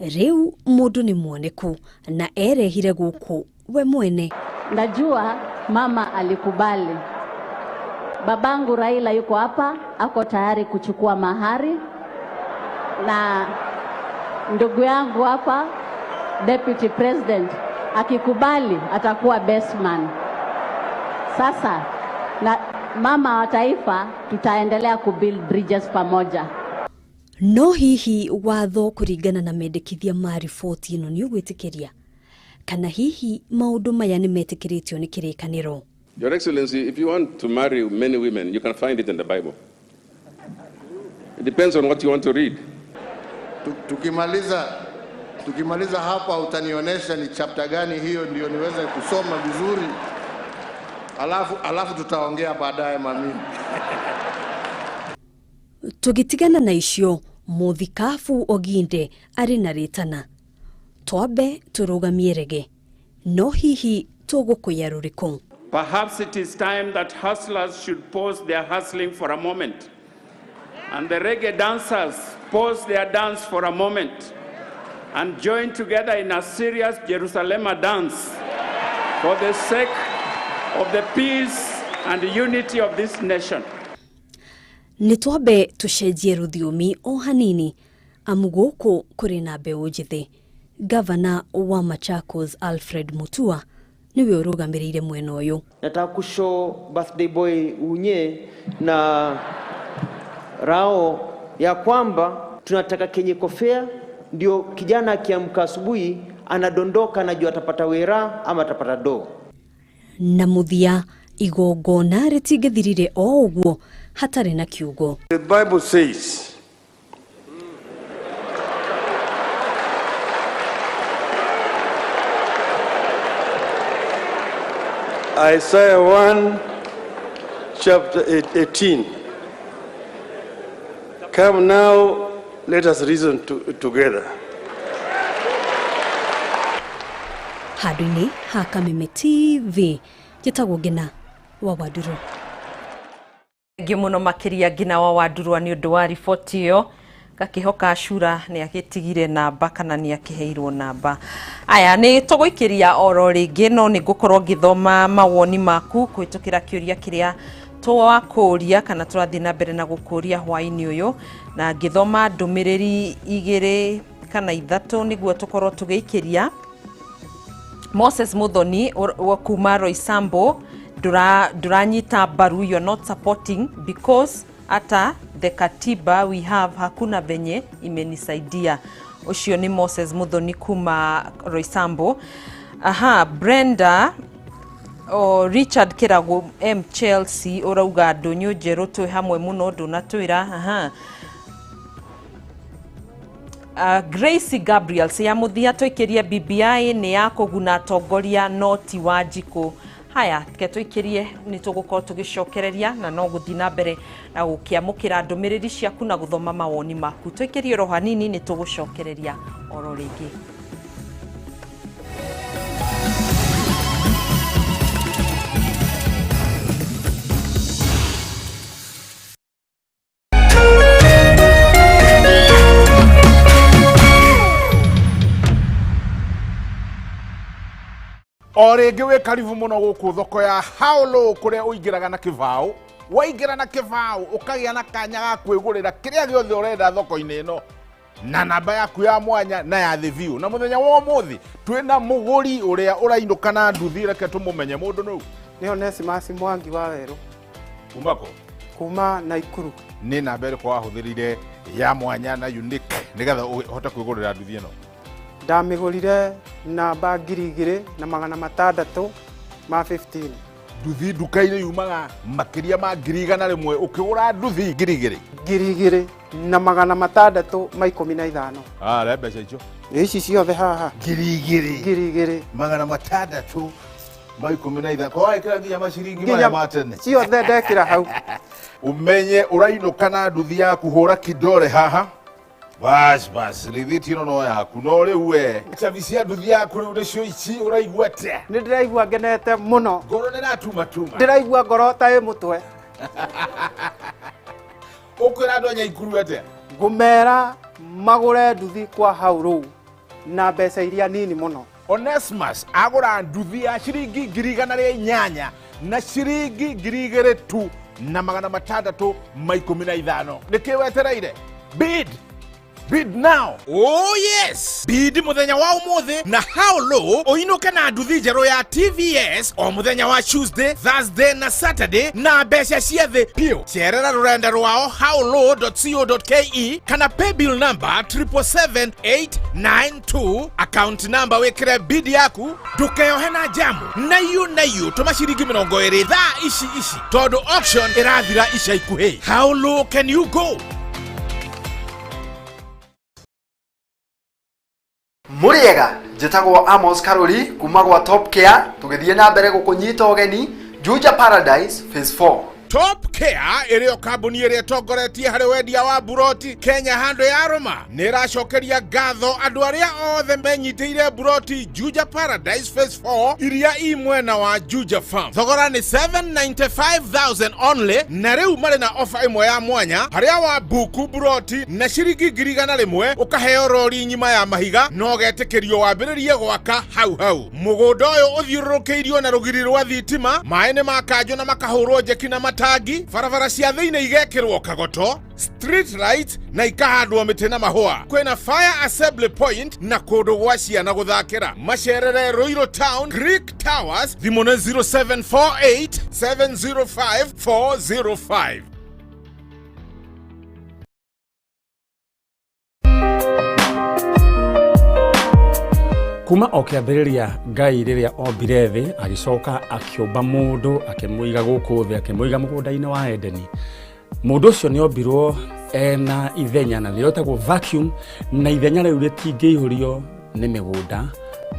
Rĩu mũndũ nĩ muoneku na erehire gũkũ we mwene. Najua mama alikubali. Babangu Raila yuko hapa, ako tayari kuchukua mahari, na ndugu yangu hapa Deputy President akikubali atakuwa best man. Sasa na mama wa taifa tutaendelea kubuild bridges pamoja. No hihi watho kũringana na mendekithia ma riboti ĩno nĩ ũgwĩtĩkĩria? Kana hihi maũndũ maya nĩ metĩkĩrĩtio nĩ kĩrĩkanĩro? Your Excellency, if you want to marry many women, you can find it in the Bible. It depends on what you want to read. Tukimaliza hapa utanionyesha ni chapter gani hiyo ndio niweze kusoma vizuri. Alafu tutaongea baadaye mami. Tugitigana na icio muthikabu Oginde ari na ritana twambe turugamie rege no hihi tugukuya ruriku. Perhaps it is time that hustlers should pause their hustling for a moment and the reggae dancers pause their dance for a moment and join together in a serious Jerusalema dance for the sake of the peace and unity of this nation. Nĩ twambe tũcenjie rũthiomi o hanini amu gũkũ kũrĩ na mbeũ njĩthĩ. Gavana wa Machakos Alfred Mutua niwe ũrũgamĩrĩire mwena ũyũ. Nataka kushow birthday boy unye na rao ya kwamba tunataka kenye kofea ndio kijana akiamka asubuhi anadondoka anajua atapata wera ama atapata do. Na muthia igongona rĩtingĩthirire o ũguo hatarĩ na kiugo. The Bible says Isaiah 1 chapter 18. Come now, let us reason together. Handũ-inĩ ha Kameme TV njĩtagwo Ngina wa Wanduru. Thengiũ mũno makĩria Ngina wa Wandurwa nĩ ũndũ wa riboti ĩyo. Gakĩhoka Ashura nĩ agĩtigire namba kana nĩ akĩheirwo namba. Aya nĩ tũgũikĩria oro rĩngĩ no nĩ ngũkorwo ngĩthoma mawoni maku kũhĩtũkĩra kĩũria kĩrĩa twakũria kana tũrathiĩ na mbere na gũkũria hwaĩ-inĩ ũyũ, na ngĩthoma ndũmĩrĩri 2 kana 3 nĩguo tũkorwo tũgĩikĩria. Moses Muthoni wa kuma Roysambu nduranyita mbaru, you're not supporting because ata the katiba we have hakuna venye imenisaidia. Ucio ni Moses Muthoni kuma Roysambu. Aha, Brenda o Richard Kirago M Chelsea urauga ndunyu njeru twi hamwe muno ndunatwira. Aha. Gracie Gabriel ya muthia twikirie BBI ni ya kuguna atongoria no ti Wanjikũ. Haya, reke tũikĩrie nĩ tũgũkorwo tũgĩcokereria na no gũthiĩ na mbere na gũkĩamũkĩra ndũmĩrĩri ciaku na gũthoma mawoni maku. Tũikĩrie oro hanini nĩ tũgũcokereria oro rĩngĩ. O rĩngĩ wĩ karibu mũno gũkũ thoko ya Haolo kũrĩa ũingĩraga na kĩbaũ. Waingĩra na kĩbaũ ũkagĩa na kanya ga kwĩgũrĩra kĩrĩa gĩothe ũrenda thoko-inĩ ĩno na namba yaku ya mwanya na ya thĩ biũ. Na mũthenya wa ũmũthĩ twĩna mũgũri ũrĩa ũrainũka na nduthi, reke tũmũmenye mũndũ nũ. Nĩ Onesmus Mwangi wa Werũ. Kuma kũ? Kuma Naikuru. Nĩ namba ĩrĩkũ wahũthĩrire ya mwanya na unique nĩgetha ũhote kwĩgũrĩra nduthi ĩno? Ndamĩgũrire namba 2615. Nduthi nduka-inĩ yumaga makĩria ma 100,000, ũkĩgũra nduthi 2,000. 2,615. Ah, re mbeca icio. Ici ciothe haha. 2,000. 615. Kwa wekĩra nginya maciringi marĩa ma tene. Ciothe ndekĩra hau. Umenye ũrainũka na nduthi yaku, hũra kidole haha. Bas bas, rithiti ĩno no yaku no rĩu we cabi cia nduthi yaku rĩu nĩcio ici ũraigua atĩa? Nĩ ndĩraigua ngenete mũno. Ngoro nĩ ĩratumatuma. Ndĩraigua ngoro ta ĩ mũtwe. Ũkwĩra andũ a Nyaikuru atĩa? Ngũmera magũre nduthi kwa Haolo na mbeca iria nini mũno. Onesmus agũra nduthi ya ciringi 108,000 na ciringi 2,000 tu na 615. Nĩkĩ wetereire? Bid Bid now. Oh yes, bid muthenya wa umuthi na how low uinuke na nduthi njeru ya TVS o muthenya wa Tuesday, Thursday na Saturday na mbeca cia thi piu. Cerera rurenda rwao howlow.co.ke kana paybill number 777892, account number wikire bid yaku, ndukeyohe na jamu na iyu tuma ciringi 20 thaa ici ici tondu auction irathira ica ikuhi. How low can you go? Muriega njĩtagwo Amos Karori kuma gwa Top Care tũgĩthiĩ na mbere gũkũnyita ũgeni Juja Paradise Phase 4. Top Care ĩrĩo kambuni ĩrĩa ĩtongoretie harĩ wendia wa buroti Kenya handũ ya Roma nĩ ĩracokeria ngatho andũ arĩa othe menyitĩire buroti Juja Paradise Phase 4 iria i mwena wa Juja Farm. Thogora nĩ 795,000 only, na rĩu marĩ na ofa ĩmwe ya mwanya harĩa wa buku buroti na ciringi 100,000 ũkaheo rori nyima ya mahiga na ũgetĩkĩrio wambĩrĩrie gwaka hau hau. Mũgũnda ũyũ ũthiũrũrũkĩirio na rũgiri rwa thitima, maĩ nĩ makanjwo na makahũrwo njeki na matangi, barabara cia thĩinĩ igekĩrwo kagoto, street lights na ikahandwo mĩtĩ na mahũa. Kwĩna fire assembly point na kũndũ gwa ciana gũthakĩra. Macerere Ruiru Town, Greek Towers, thimũ nĩ 0748 705 405. Kuma o kĩambĩrĩria Ngai rĩrĩa ombire thĩ agĩcoka akĩũmba mũndũ akĩmũiga gũkũ thĩ akĩmũiga mũgũnda-inĩ wa Edeni. Mũndũ ũcio nĩ ombirwo ena ithenya na nĩrĩo rĩtagwo vacuum, na ithenya rĩu rĩtingĩihũrio nĩ mĩgũnda,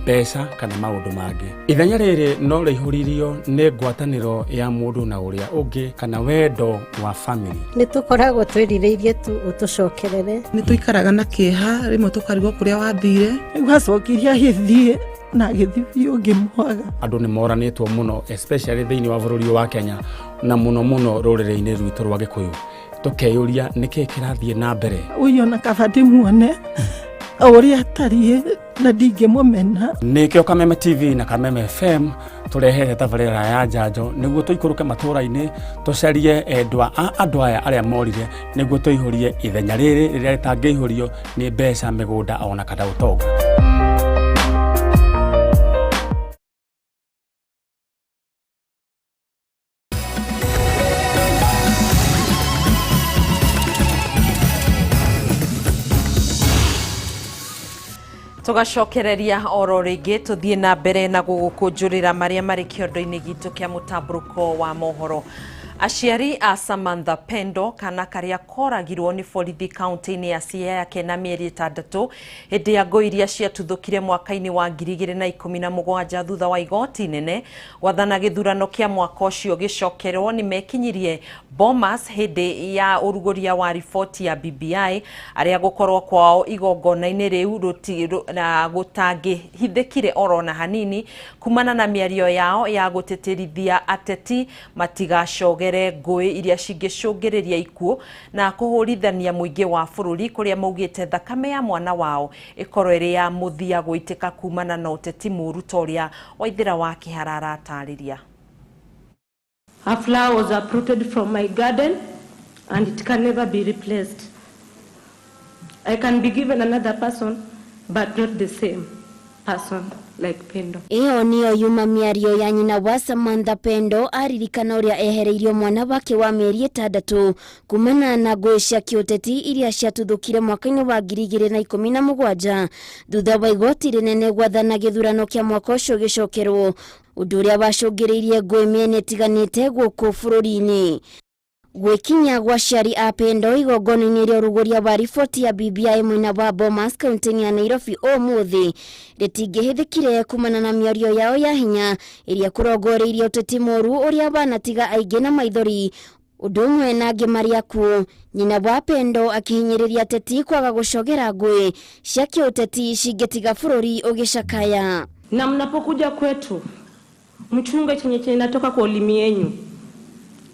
mbeca kana maũndũ mangĩ. Ithenya rĩrĩ no rĩihũririo nĩ ngwatanĩro ya mũndũ na ũrĩa ũngĩ kana wendo wa family. Nĩ tũkoragwo twĩrirĩirie tu ũtũcokerere. Nĩ tũikaraga na kĩeha rĩmwe tũkarigwo kũrĩa wathire. Rĩu acokire agĩthiĩ na agĩthiĩ biũ ngĩmwaga. Andũ nĩ moranĩtwo mũno especially thĩinĩ wa bũrũri wa Kenya na mũno mũno rũrĩrĩ-inĩ rwitũ rwa Gĩkũyũ. Tũkeyũria nĩkĩĩ kĩrathiĩ na mbere. Ũyũ ona kaba ndĩmuone o ũrĩa atariĩ na ndingĩmũmena. Nĩkĩo Kameme TV na Kameme FM tũrehete tabarĩra ya njanjo nĩguo tũikũrũke matũũra-inĩ tũcarie endwa a andũ aya arĩa morire nĩguo tũihũrie ithenya rĩrĩ rĩrĩa rĩtangĩihũrio nĩ mbeca, mĩgũnda ona kana ũtonga. Tugacokereria oro rĩngĩ tũthiĩ na mbere na gũgũkũnjũrĩra marĩa marĩ kĩondo-inĩ gitũ kĩa mũtambũrũko wa mohoro. Aciari a Samantha Pendo kana karĩa koragirwo nĩ borithi kaunti-inĩ ya Siaya kena mĩeri 6 hĩndĩ ya ngũĩ iria ciatuthũkire mwaka-inĩ wa 2017 thutha wa igoti nene gwathana gĩthurano kĩa mwaka ũcio gĩcokerwo nĩ mekinyirie Bomas hĩndĩ ya ũrugũria wa riboti ya BBI arĩa gũkorwo kwao igongona-inĩ rĩu na gũtangĩhithĩkire oro na hanini kumana na mĩario yao ya gũtĩtĩrithia ateti matigacoge ngũĩ iria cingĩcũngĩrĩria ikuũ na kũhũrithania mũingĩ wa bũrũri kũrĩa maugĩte thakame ya mwana wao ĩkorwo ĩrĩ ya mũthia gũitĩka kumana na ũteti mũru ta ũrĩa Waithĩra wa Kĩhara aratarĩria. A flower was uprooted from my garden and it can never be replaced. I can be given another person but not the same person like Pendo. Iyo niyo yuma mĩario ya nyina wa Samantha Pendo aririkana ũrĩa ehereirio mwana wake wa mĩeri 6 kumana na ngũĩ cia kĩũteti iria ciatuthũkire mwaka-inĩ wa 2017 thutha wa igoti rĩnene gwathana gĩthurano kĩa mwaka ũcio gĩcokerwo, ũndũ ũrĩa wacũngĩrĩirie ngũĩ mĩena ĩtiganĩte gũkũ bũrũri-inĩ. Gwĩkinya gwa aciari a Pendo igongona-inĩ rĩa ũrugũria wa riboti ya BBI mwena wa Bomas kaunti-inĩ ya Nairobi ũmũthĩ rĩtingĩhithĩkire kumana na mĩario yao ya hinya ĩrĩa kũrongoreirie ũteti mũru ũrĩa wanatiga aingĩ na maithori ũndũ ũmwe na angĩ marĩ akuũ. Nyina wa Pendo akĩhinyĩrĩria ateti kwaga gũcogera ngũĩ cia kĩũteti cingĩtiga bũrũri ũgĩcakaya. Na mnapokuja kwetu mchunge chenye chenye natoka kwa ulimi yenyu.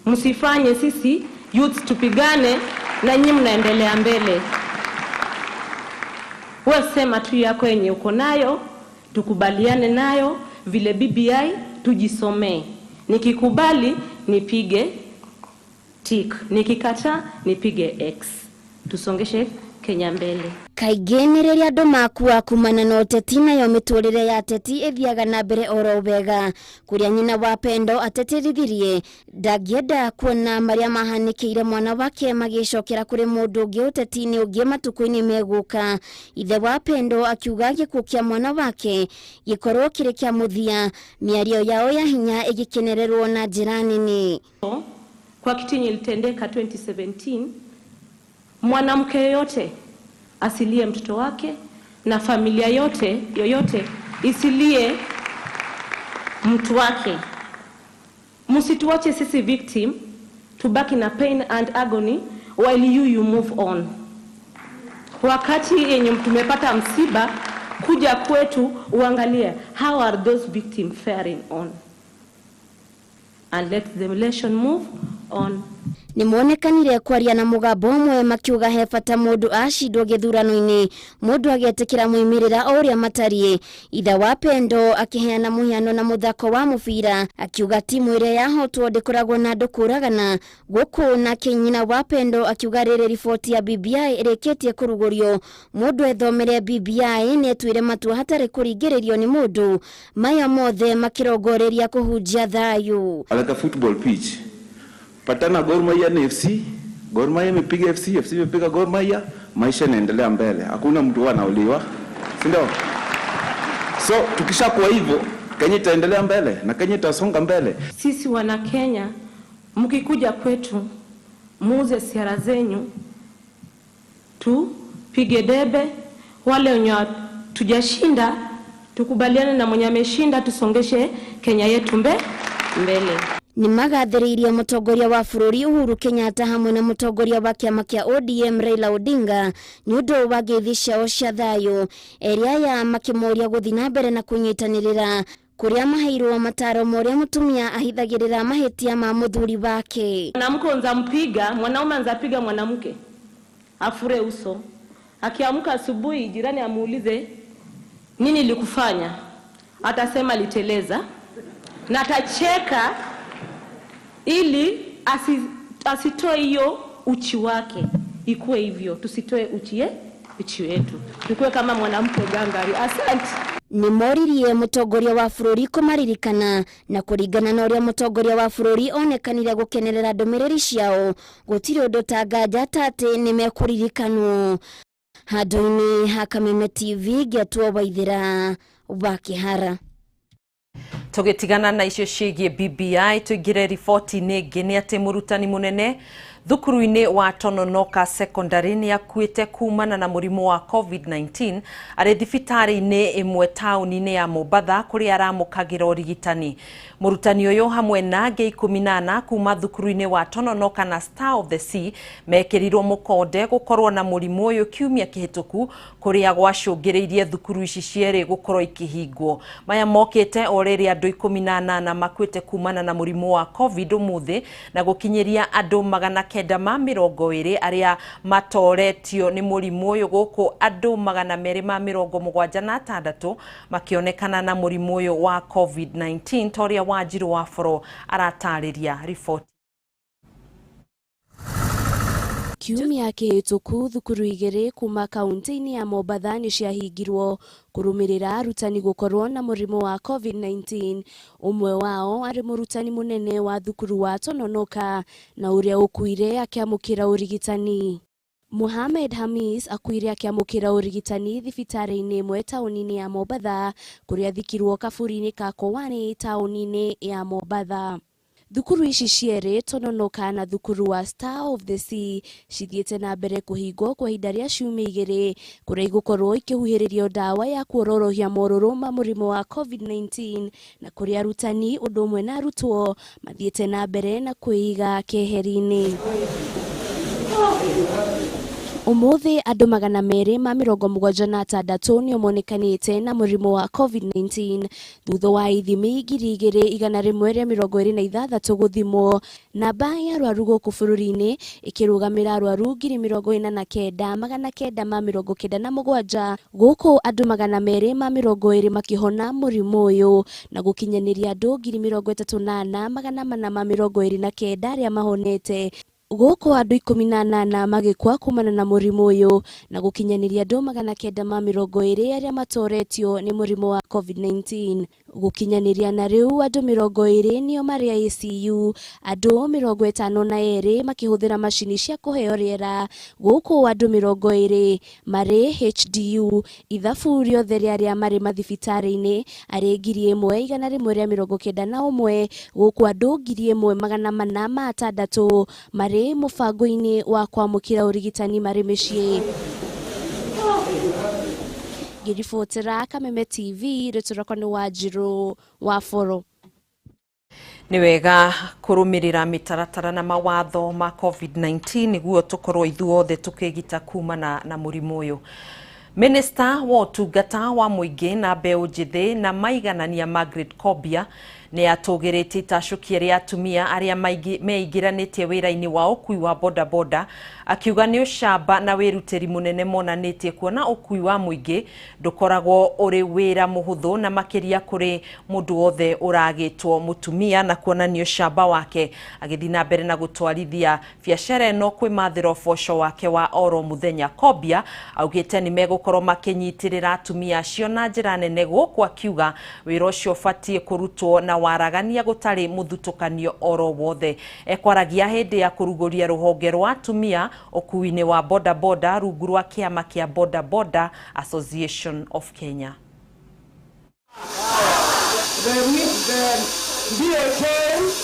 Msifanye sisi youths tupigane na nyinyi mnaendelea mbele. Wewe sema tu yako yenye uko nayo, tukubaliane nayo vile BBI tujisomee. Nikikubali nipige tick, nikikataa nipige X. Tusongeshe Kenya mbele. Kaingĩ nĩ rĩrĩa andũ makua kumana na ũteti, nayo mĩtũrĩre ya ateti ĩthiaga na mbere oro wega, kũrĩa nyina wa Pendo ateterithirie ndangĩenda kuona marĩa mahanĩkĩire mwana wake magĩcokera kũrĩ mũndũ ũngĩ ũteti-inĩ ũngĩ matukũ-inĩ megũka. Ithe wa Pendo akiuga gĩkuũ kĩa mwana wake gĩkorwo kĩrĩ kĩa mũthia, mĩario yao ya hinya ĩgĩkenererwo na njĩra nene. Kwa kitu yenye ilitendeka 2017, mwanamke yoyote asilie mtoto wake na familia yote yoyote isilie mtu wake. Msituache sisi victim tubaki na pain and agony while you move on. Wakati yenye tumepata msiba, kuja kwetu uangalie how are those victims faring on and let the relation move on. Nĩ monekanire kwaria na mũgambo ũmwe makiuga he bata mũndũ acindwo gĩthurano-inĩ mũndũ agetĩkĩra moimĩrĩra o ũrĩa matariĩ. Ithe wa Pendo akĩheana mũhiano na mũthako wa mũbira, akiuga timu ĩrĩa yahotwo ndĩkoragwo na andũ kũragana gũkũ, nake nyina wa Pendo akiuga rĩrĩ riboti ya BBI ĩrĩkĩtie kũrugũrio, mũndũ ethomere BBI nĩ etuire matua hatarĩ kũringĩrĩrio nĩ mũndũ. Maya mothe makĩrongoreria kũhunjia thayũ. Like a football pitch. Patana Gor Mahia na FC, Gor Mahia imepiga FC, FC imepiga Gor Mahia, maisha yanaendelea mbele. Hakuna mtu anauliwa. Si ndio? So tukishakuwa hivyo, Kenya itaendelea mbele na Kenya itasonga mbele. Sisi wana Kenya, mkikuja kwetu muuze siara zenyu, tupige debe, wale wenye tujashinda tukubaliane na mwenye ameshinda, tusongeshe Kenya yetu mbele. Nĩ magathĩrĩirie mũtongoria wa bũrũri Uhuru Kenyatta hamwe na mũtongoria wa kĩama kĩa ODM Raila Odinga nĩ ũndũ wa ngeithi ciao cia thayũ, erĩ aya makĩmoria gũthiĩ na mbere na kũnyitanĩrĩra kũrĩa maheirwo mataro ma ũrĩa mũtumia ahithagĩrĩra mahĩtia ma mũthuri wake. Mwanamke unzampiga, mwanaume anzapiga mwanamke afure uso, akiamka asubuhi jirani amuulize nini ilikufanya, atasema liteleza na atacheka ili asitoe hiyo uchi wake. Ikuwe hivyo, tusitoe uchi wetu, tukue kama mwanamke gangari. Asante. Nĩ moririe mũtongoria wa bũrũri kũmaririkana na kũringana na ũrĩa mũtongoria wa bũrũri onekanire gũkenerera ndũmĩrĩri ciao, gũtirĩ ũndũ ta nganja ta atĩ nĩ mekũririkanwo. Handũ-inĩ ha Kameme TV, ngĩatua Waithĩra wa Kĩhara. Tũgĩtigana na icio ciĩgiĩ BBI, tũingĩre riboti-inĩ ĩngĩ nĩ atĩ mũrutani mũnene thukuru-inĩ wa Tononoka Secondary nĩ akuĩte kumana na mũrimũ wa COVID-19 arĩ thibitarĩ-inĩ ĩmwe taũni-inĩ ya Mombatha kũrĩa aramũkagĩra ũrigitani. Mũrutani ũyũ hamwe na angĩ 14 kuma thukuru-inĩ wa Tononoka na Star of the Sea mekĩrirwo mũkonde gũkorwo na mũrimũ ũyũ kiumia kĩhĩtũku kũrĩa gwacũngĩrĩirie thukuru ici cierĩ gũkorwo ikĩhingwo. Maya mokĩte o rĩrĩa andũ 18 makuĩte kumana na mũrimũ wa COVID ũmũthĩ na gũkinyĩria andũ 920 arĩa matoretio nĩ mũrimũ ũyũ, gũkũ andũ 276 makĩonekana na mũrimũ ũyũ wa COVID-19 ta ũrĩa Wanjiru wa Boro aratarĩria riboti. Kiumia kĩhĩtũku thukuru igĩrĩ kuma kaunti-inĩ ya Mombatha nĩ ciahingirwo kũrũmĩrĩra arutani gũkorwo na mũrimũ wa COVID-19. Ũmwe wao arĩ mũrutani mũnene wa thukuru wa Tononoka na ũrĩa ũkuire akĩamũkĩra ũrigitani. Mohamed Hamis akuire akĩamũkĩra ũrigitani thibitarĩ-inĩ ĩmwe taũni-inĩ ya Mombatha kũrĩa athikirwo kaburi-inĩ ka Kowani taũni-inĩ ya Mombatha. Thukuru ici cierĩ Tononoka na thukuru wa Star of the Sea cithiĩte na mbere kũhingwo kwa ihinda rĩa ciumia igĩrĩ kũrĩa igũkorwo ikĩhuhĩrĩrio ndawa ya kuororohia morũrũ ma mũrimũ wa COVID-19 na kũrĩa arutani ũndũ ũmwe na arutwo mathiĩte na mbere na kwĩiga keheri-inĩ. Ũmũthĩ andũ 276 nĩo monekanĩte na mũrimũ wa COVID-19 thutha wa ithimi 2126 gũthimwo. Namba ya arwaru gũkũ bũrũri-inĩ ĩkĩrũgamĩra arwaru 49,997 gũkũ andũ 220 makĩhona mũrimũ ũyũ na gũkinyanĩria andũ 34,429 arĩa mahonete. Gũkũ andũ 18 magĩkua kumana na mũrimũ ũyũ na gũkinyanĩria andũ 920 arĩa matoretio nĩ mũrimũ wa COVID-19. Gũkinyanĩria na rĩu andũ 20 nĩo marĩ ICU, andũ 52 makĩhũthĩra macini cia kũheo rĩera, gũkũ andũ 20 marĩ HDU. Ithabu rĩothe rĩa arĩa marĩ mathibitarĩ-inĩ arĩ 1191, gũkũ andũ 1406 marĩ mũbango-inĩ wa kwamũkĩra ũrigitani marĩ mĩciĩ. Ngĩribotera Kameme TV, rĩtwa rĩakwa nĩ Wanjirũ wa Boro. Nĩ wega kũrũmĩrĩra mĩtaratara na mawatho ma COVID-19 nĩguo tũkorwo ithuothe tũkĩgita kumana na mũrimũ ũyũ. Minista wa ũtungata wa mũingĩ na mbeũ njĩthĩ na maiganania Margaret Kobia nĩ atũgĩrĩtie itacũkia rĩa atumia arĩa meingĩranĩtie wĩra-inĩ wa ũkui wa bodaboda, akiuga nĩ ũcamba na wĩrutĩri mũnene monanĩtie kuona ũkui wa mũingĩ ndũkoragwo ũrĩ wĩra mũhũthũ na makĩria kũrĩ mũndũ wothe ũragĩtwo mũtumia na kuonania ũcamba wake agĩthiĩ na mbere na gũtwarithia biacara ĩno kwĩmathĩra ũboco wake wa oro mũthenya. Kobia augĩte nĩ megũkorwo makĩnyitĩrĩra atumia acio na njĩra nene, gũkũ akiuga wĩra ũcio ũbatiĩ kũrutwo na waragania gũtarĩ mũthutũkanio oro wothe. Ekwaragia hĩndĩ ya kũrugũria rũhonge rwa atumia ũkui-inĩ wa bodaboda rungu rwa kĩama kĩa Boda Boda Association of Kenya. The BAK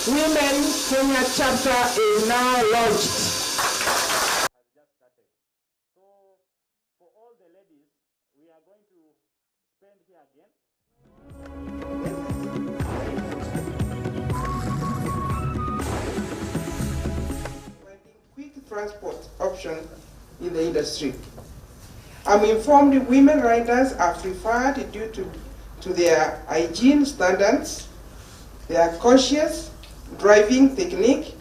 Women Kenya chapter is now launched. Transport option in the industry. I'm informed women riders are preferred due to their hygiene standards, their cautious driving technique,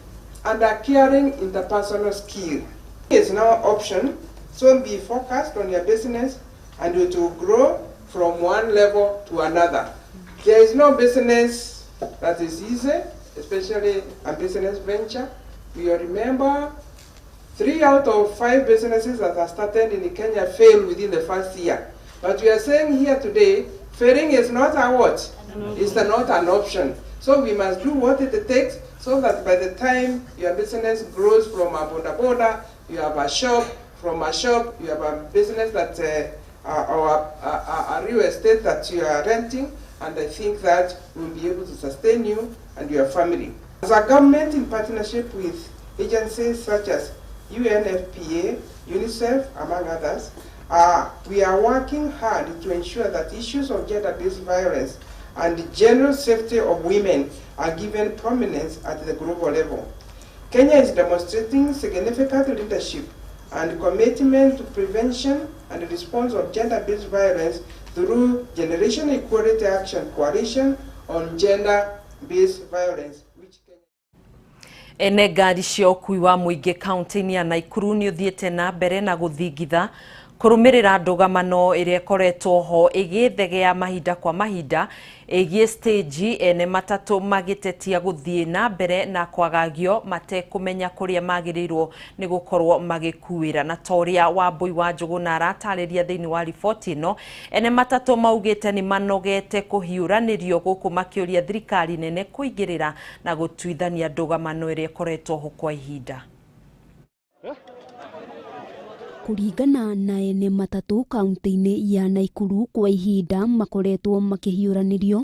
and their caring interpersonal skill. It's now option, so be focused on your business and it will grow from one level to another. There is no business that is easy, especially a business venture. We remember 3 out of 5 businesses that are started in Kenya fail within the first year. But we are saying here today, failing is not a what? It's not an option. So we must do what it takes so that by the time your business grows from a boda boda, you have a shop, from a shop, you have a business that, or a real estate that you are renting, and I think that will be able to sustain you and your family. As a government in partnership with agencies such as UNFPA, UNICEF, among others, we are working hard to ensure that issues of gender-based violence and the general safety of women are given prominence at the global level. Kenya is demonstrating significant leadership and commitment to prevention and response of gender-based violence through Generation Equality Action Coalition on Gender-Based Violence. Ene ngari cia ũkui wa mũingĩ kaunti-inĩ ya Naikuru nĩ ũthiĩte na mbere na gũthingitha kũrũmĩrĩra ndũgamano ĩrĩa ĩkoretwo ho ĩgĩthegea mahinda kwa mahinda ĩgiĩ stage, ene matatũ magĩtetia gũthiĩ na mbere na kwagagio matekũmenya kũrĩa magĩrĩirwo nĩ gũkorwo magĩkuĩra. Na ta ũrĩa Wambui wa Njũgũna aratarĩria thĩinĩ wa riboti ĩno, ene matatũ maugĩte nĩ manogete kũhiũranĩrio gũkũ makĩũria thirikari nene kũingĩrĩra na gũtuithania ndũgamano ĩrĩa ĩkoretwo ho kwa ihinda. Kũringana na ene matatũ kaunti-inĩ ya Naikuru kwa ihinda makoretwo makĩhiũranĩrio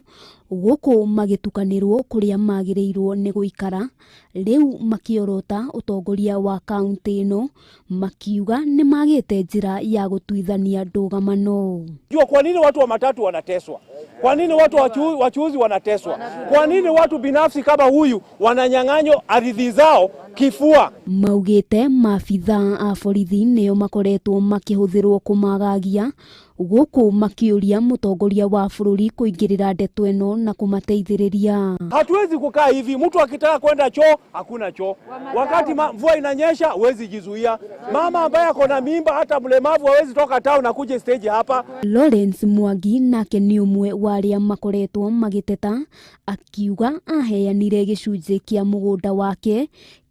gũkũ magĩtukanĩrwo kũrĩa magĩrĩirwo nĩ gũikara, rĩu makĩorota ũtongoria wa kaunti ĩno makiuga nĩ magĩte njĩra ya gũtuithania ndũgamano. Jua kwa nini watu wa matatu wanateswa? Kwa nini watu wachuuzi wanateswa? Kwa nini watu binafsi kama huyu wananyang'anywa ardhi zao kifua? Maugĩte maabithaa a borithi nĩo makoretwo makĩhũthĩrwo kũmagagia gũkũ makĩũria mũtongoria wa bũrũri kũingĩrĩra ndeto ĩno na kũmateithĩrĩria. Hatuwezi kukaa hivi, mtu akitaka kwenda choo hakuna choo, wakati mvua inanyesha huwezi jizuia, mama ambaye ako na mimba hata mlemavu hawezi toka town na kuja stage hapa. Lawrence Mwangi nake nĩ ũmwe wa arĩa makoretwo magĩteta akiuga aheanire gĩcunjĩ kĩa mũgũnda wake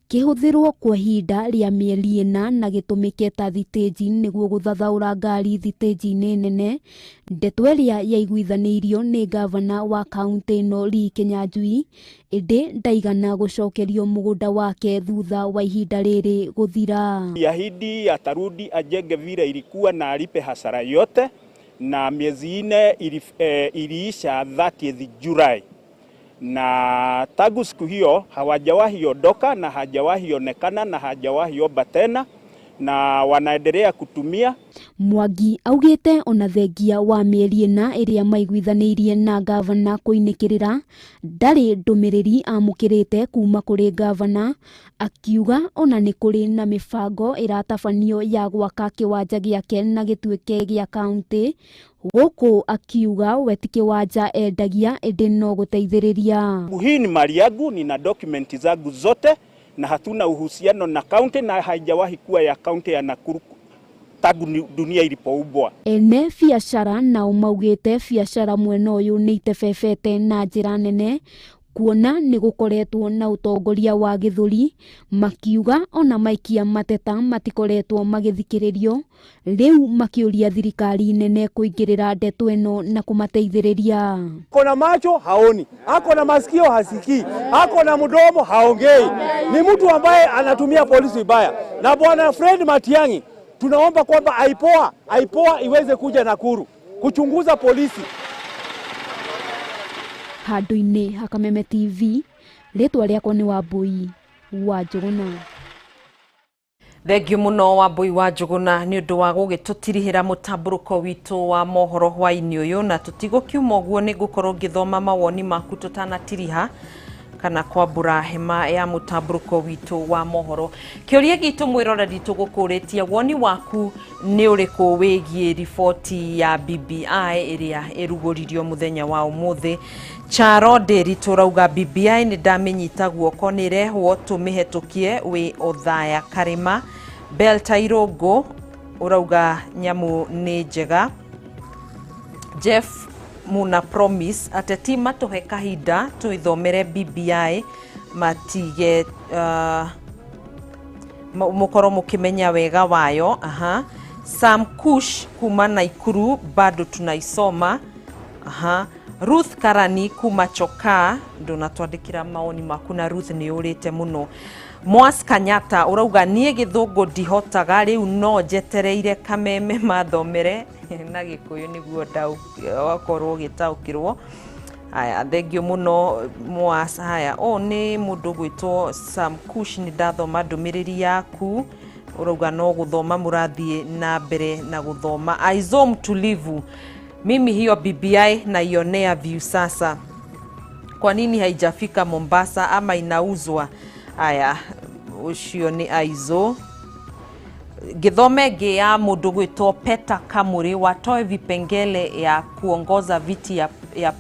Kĩhũthĩrwo kwa ihinda rĩa mĩeri 4 na gĩtũmĩke ta thitĩnji nĩguo gũthathaũra ngari thitĩnji-inĩ nene, ndeto ĩrĩa yaiguithanĩirio nĩ ngavana wa kaũntĩ ĩno Lee Kinyanjui, ĩndĩ ndaigana gũcokerio mũgũnda wake thutha wa ihinda rĩrĩ gũthira. Ahidi atarudi ajenge vile ilikuwa na alipe hasara yote, na miezi 4 iliisha 30 Julai, na tangu siku hiyo hawajawahi ondoka na hajawahi onekana na hajawahi omba tena, na wanaendelea kutumia. Mwangi augite ona thengia wa mĩeri 4 ĩrĩa maiguithanĩirie na ngavana kũinĩkĩrĩra ndarĩ ndũmĩrĩri amũkĩrĩte kuma kũrĩ ngavana, akiuga ona nĩ kũrĩ na mĩbango ĩratabanio ya gwaka kĩwanja gĩake na gĩtuĩke gĩa kaũntĩ, gũkũ akiuga we ti kĩwanja endagia ĩndĩ no gũteithĩrĩria. Hii ni mali yangu, nina dokumenti zangu zote na hatuna uhusiano na kaunti na haijawahi kuwa ya kaunti ya Nakuru tangu dunia ilipoumbwa. Ene biacara nao maugite biacara mwena ũyũ nĩ itebebete na njĩra nene kuona nĩ gũkoretwo na ũtongoria wa gĩthũri, makiuga ona maikia mateta matikoretwo magĩthikĩrĩrio, rĩu makĩũria thirikari nene kũingĩrĩra ndeto ĩno na kũmateithĩrĩria. Ako na macho haoni, ako na masikio hasikii, ako na mdomo haongei. Ni mtu ambaye anatumia polisi vibaya. Na bwana Fred Matiang'i tunaomba kwamba IPOA iweze kuja Nakuru kuchunguza polisi. Handũ-inĩ ha Kameme TV, rĩtwa rĩakwa nĩ Wambui wa Njũgũna. Thengiũ mũno Wambui wa Njũgũna nĩ ũndũ wa gũgĩtũtirihĩra mũtambũrũko witũ wa mohoro hwaĩ-inĩ ũyũ, na tũtigũkiuma ũguo nĩ ngũkorwo ngĩthoma mawoni maku tũtanatiriha kana kwambũra hema ya mũtambũrũko witũ wa mohoro. Kĩũria gitũ mwĩroreri tũgũkũrĩtie woni waku nĩ ũrĩkũ wĩgiĩ riboti ya BBI ĩrĩa ĩrugũririo mũthenya wa ũmũthĩ. Charo Ndĩri tũrauga BBI nĩ ndamĩnyita guoko nĩ ĩrehwo tũmĩhetũkie wĩ Othaya Karĩma. Belta Irũngũ ũrauga nyamũ nĩ njega. Jeff Muna Promise ateti matũhe kahinda tuithomere BBI matige mũkorwo mũkĩmenya wega wayo. Aha. Sam Kush kuma Naikuru bado tunaisoma. Aha. Ruth Karani kuma Chokaa ndũnatwandĩkĩra maoni maku na Ruth nĩ ũrĩte mũno. Mwas Kanyata ũrauga niĩ gĩthũngũ ndihotaga rĩu no njetereire Kameme mathomere na gĩkũyũ nĩguo wakorwo ũgĩtaũkĩrwo. Haya, thengio mũno Mwas. Haya, ũũ nĩ mũndũ ũgwĩtwo Sam Kush, nĩ ndathoma ndũmĩrĩri yaku ũrauga no gũthoma mũrathiĩ na mbere na gũthoma. Aizo mtulivu, mimi hiyo BBI naionea view sasa, kwa nini haijafika Mombasa ama inauzwa? Haya, ũcio nĩ Aizo. Githome ĩngĩ ya mũndũ gwĩtwo Peter Kamuri, watoe vipengele ya kuongoza viti ya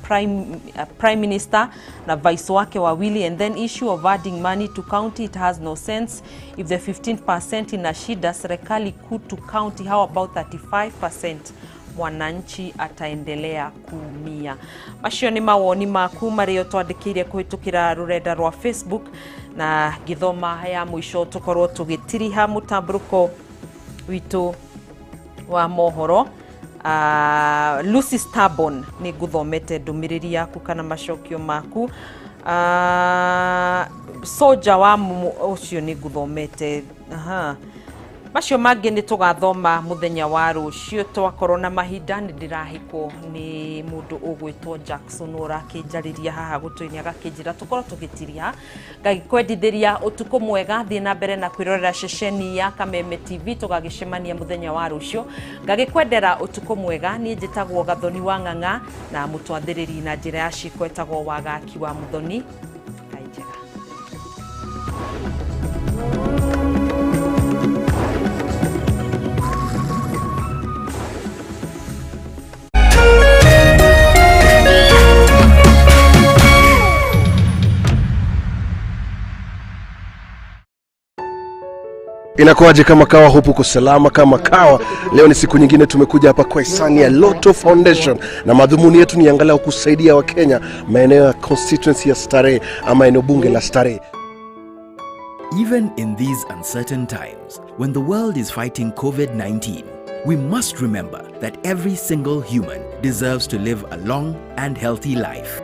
prime minister na vice wake wawili, and then issue of adding money to county, it has no sense. If the 15% ina shida serikali kuu to county, how about 35%? Mwananchi ataendelea kuumia. Macio nĩ mawoni maku marĩa twandĩkĩire kũhĩtũkĩra rũrenda rwa Facebook, na ngĩthoma ya mũico tũkorwo tũgĩtiriha mũtambũrũko witũ wa mohoro. Lucy Starbon nĩ ngũthomete ndũmĩrĩri yaku kana macokio maku. Soja wa ũcio nĩ ngũthomete. Aha. Macio mangĩ nĩ tũgathoma mũthenya wa rũciũ twakorwo na mahinda. Nĩ ndĩrahĩkwo nĩ mũndũ ũgwĩtwo Jackson ũrakĩnjarĩria haha gũtũ-inĩ agakĩnjĩra tũkorwo tũgĩtiriha. Ngakwendithĩria ũtukũ mwega, thiĩ na mbere na kwĩrorera ceceni ya Kameme TV, tũgagĩcemania mũthenya wa rũciũ. Ngagĩkwendera ũtukũ mwega. Niĩ njĩtagwo Gathoni wa Ng'ang'a na mũtwathĩrĩri na njĩra ya ciĩko etagwo Wagaki wa Mũthoni. Ngai njega. Inakuwaje kama kawa, hupu uko salama kama kawa. Leo ni siku nyingine tumekuja hapa kwa hisani ya Lotto Foundation, na madhumuni yetu ni angalau kusaidia Wakenya maeneo ya constituency ya Starehe ama eneo bunge la Starehe. Even in these uncertain times, when the world is fighting COVID-19, we must remember that every single human deserves to live a long and healthy life.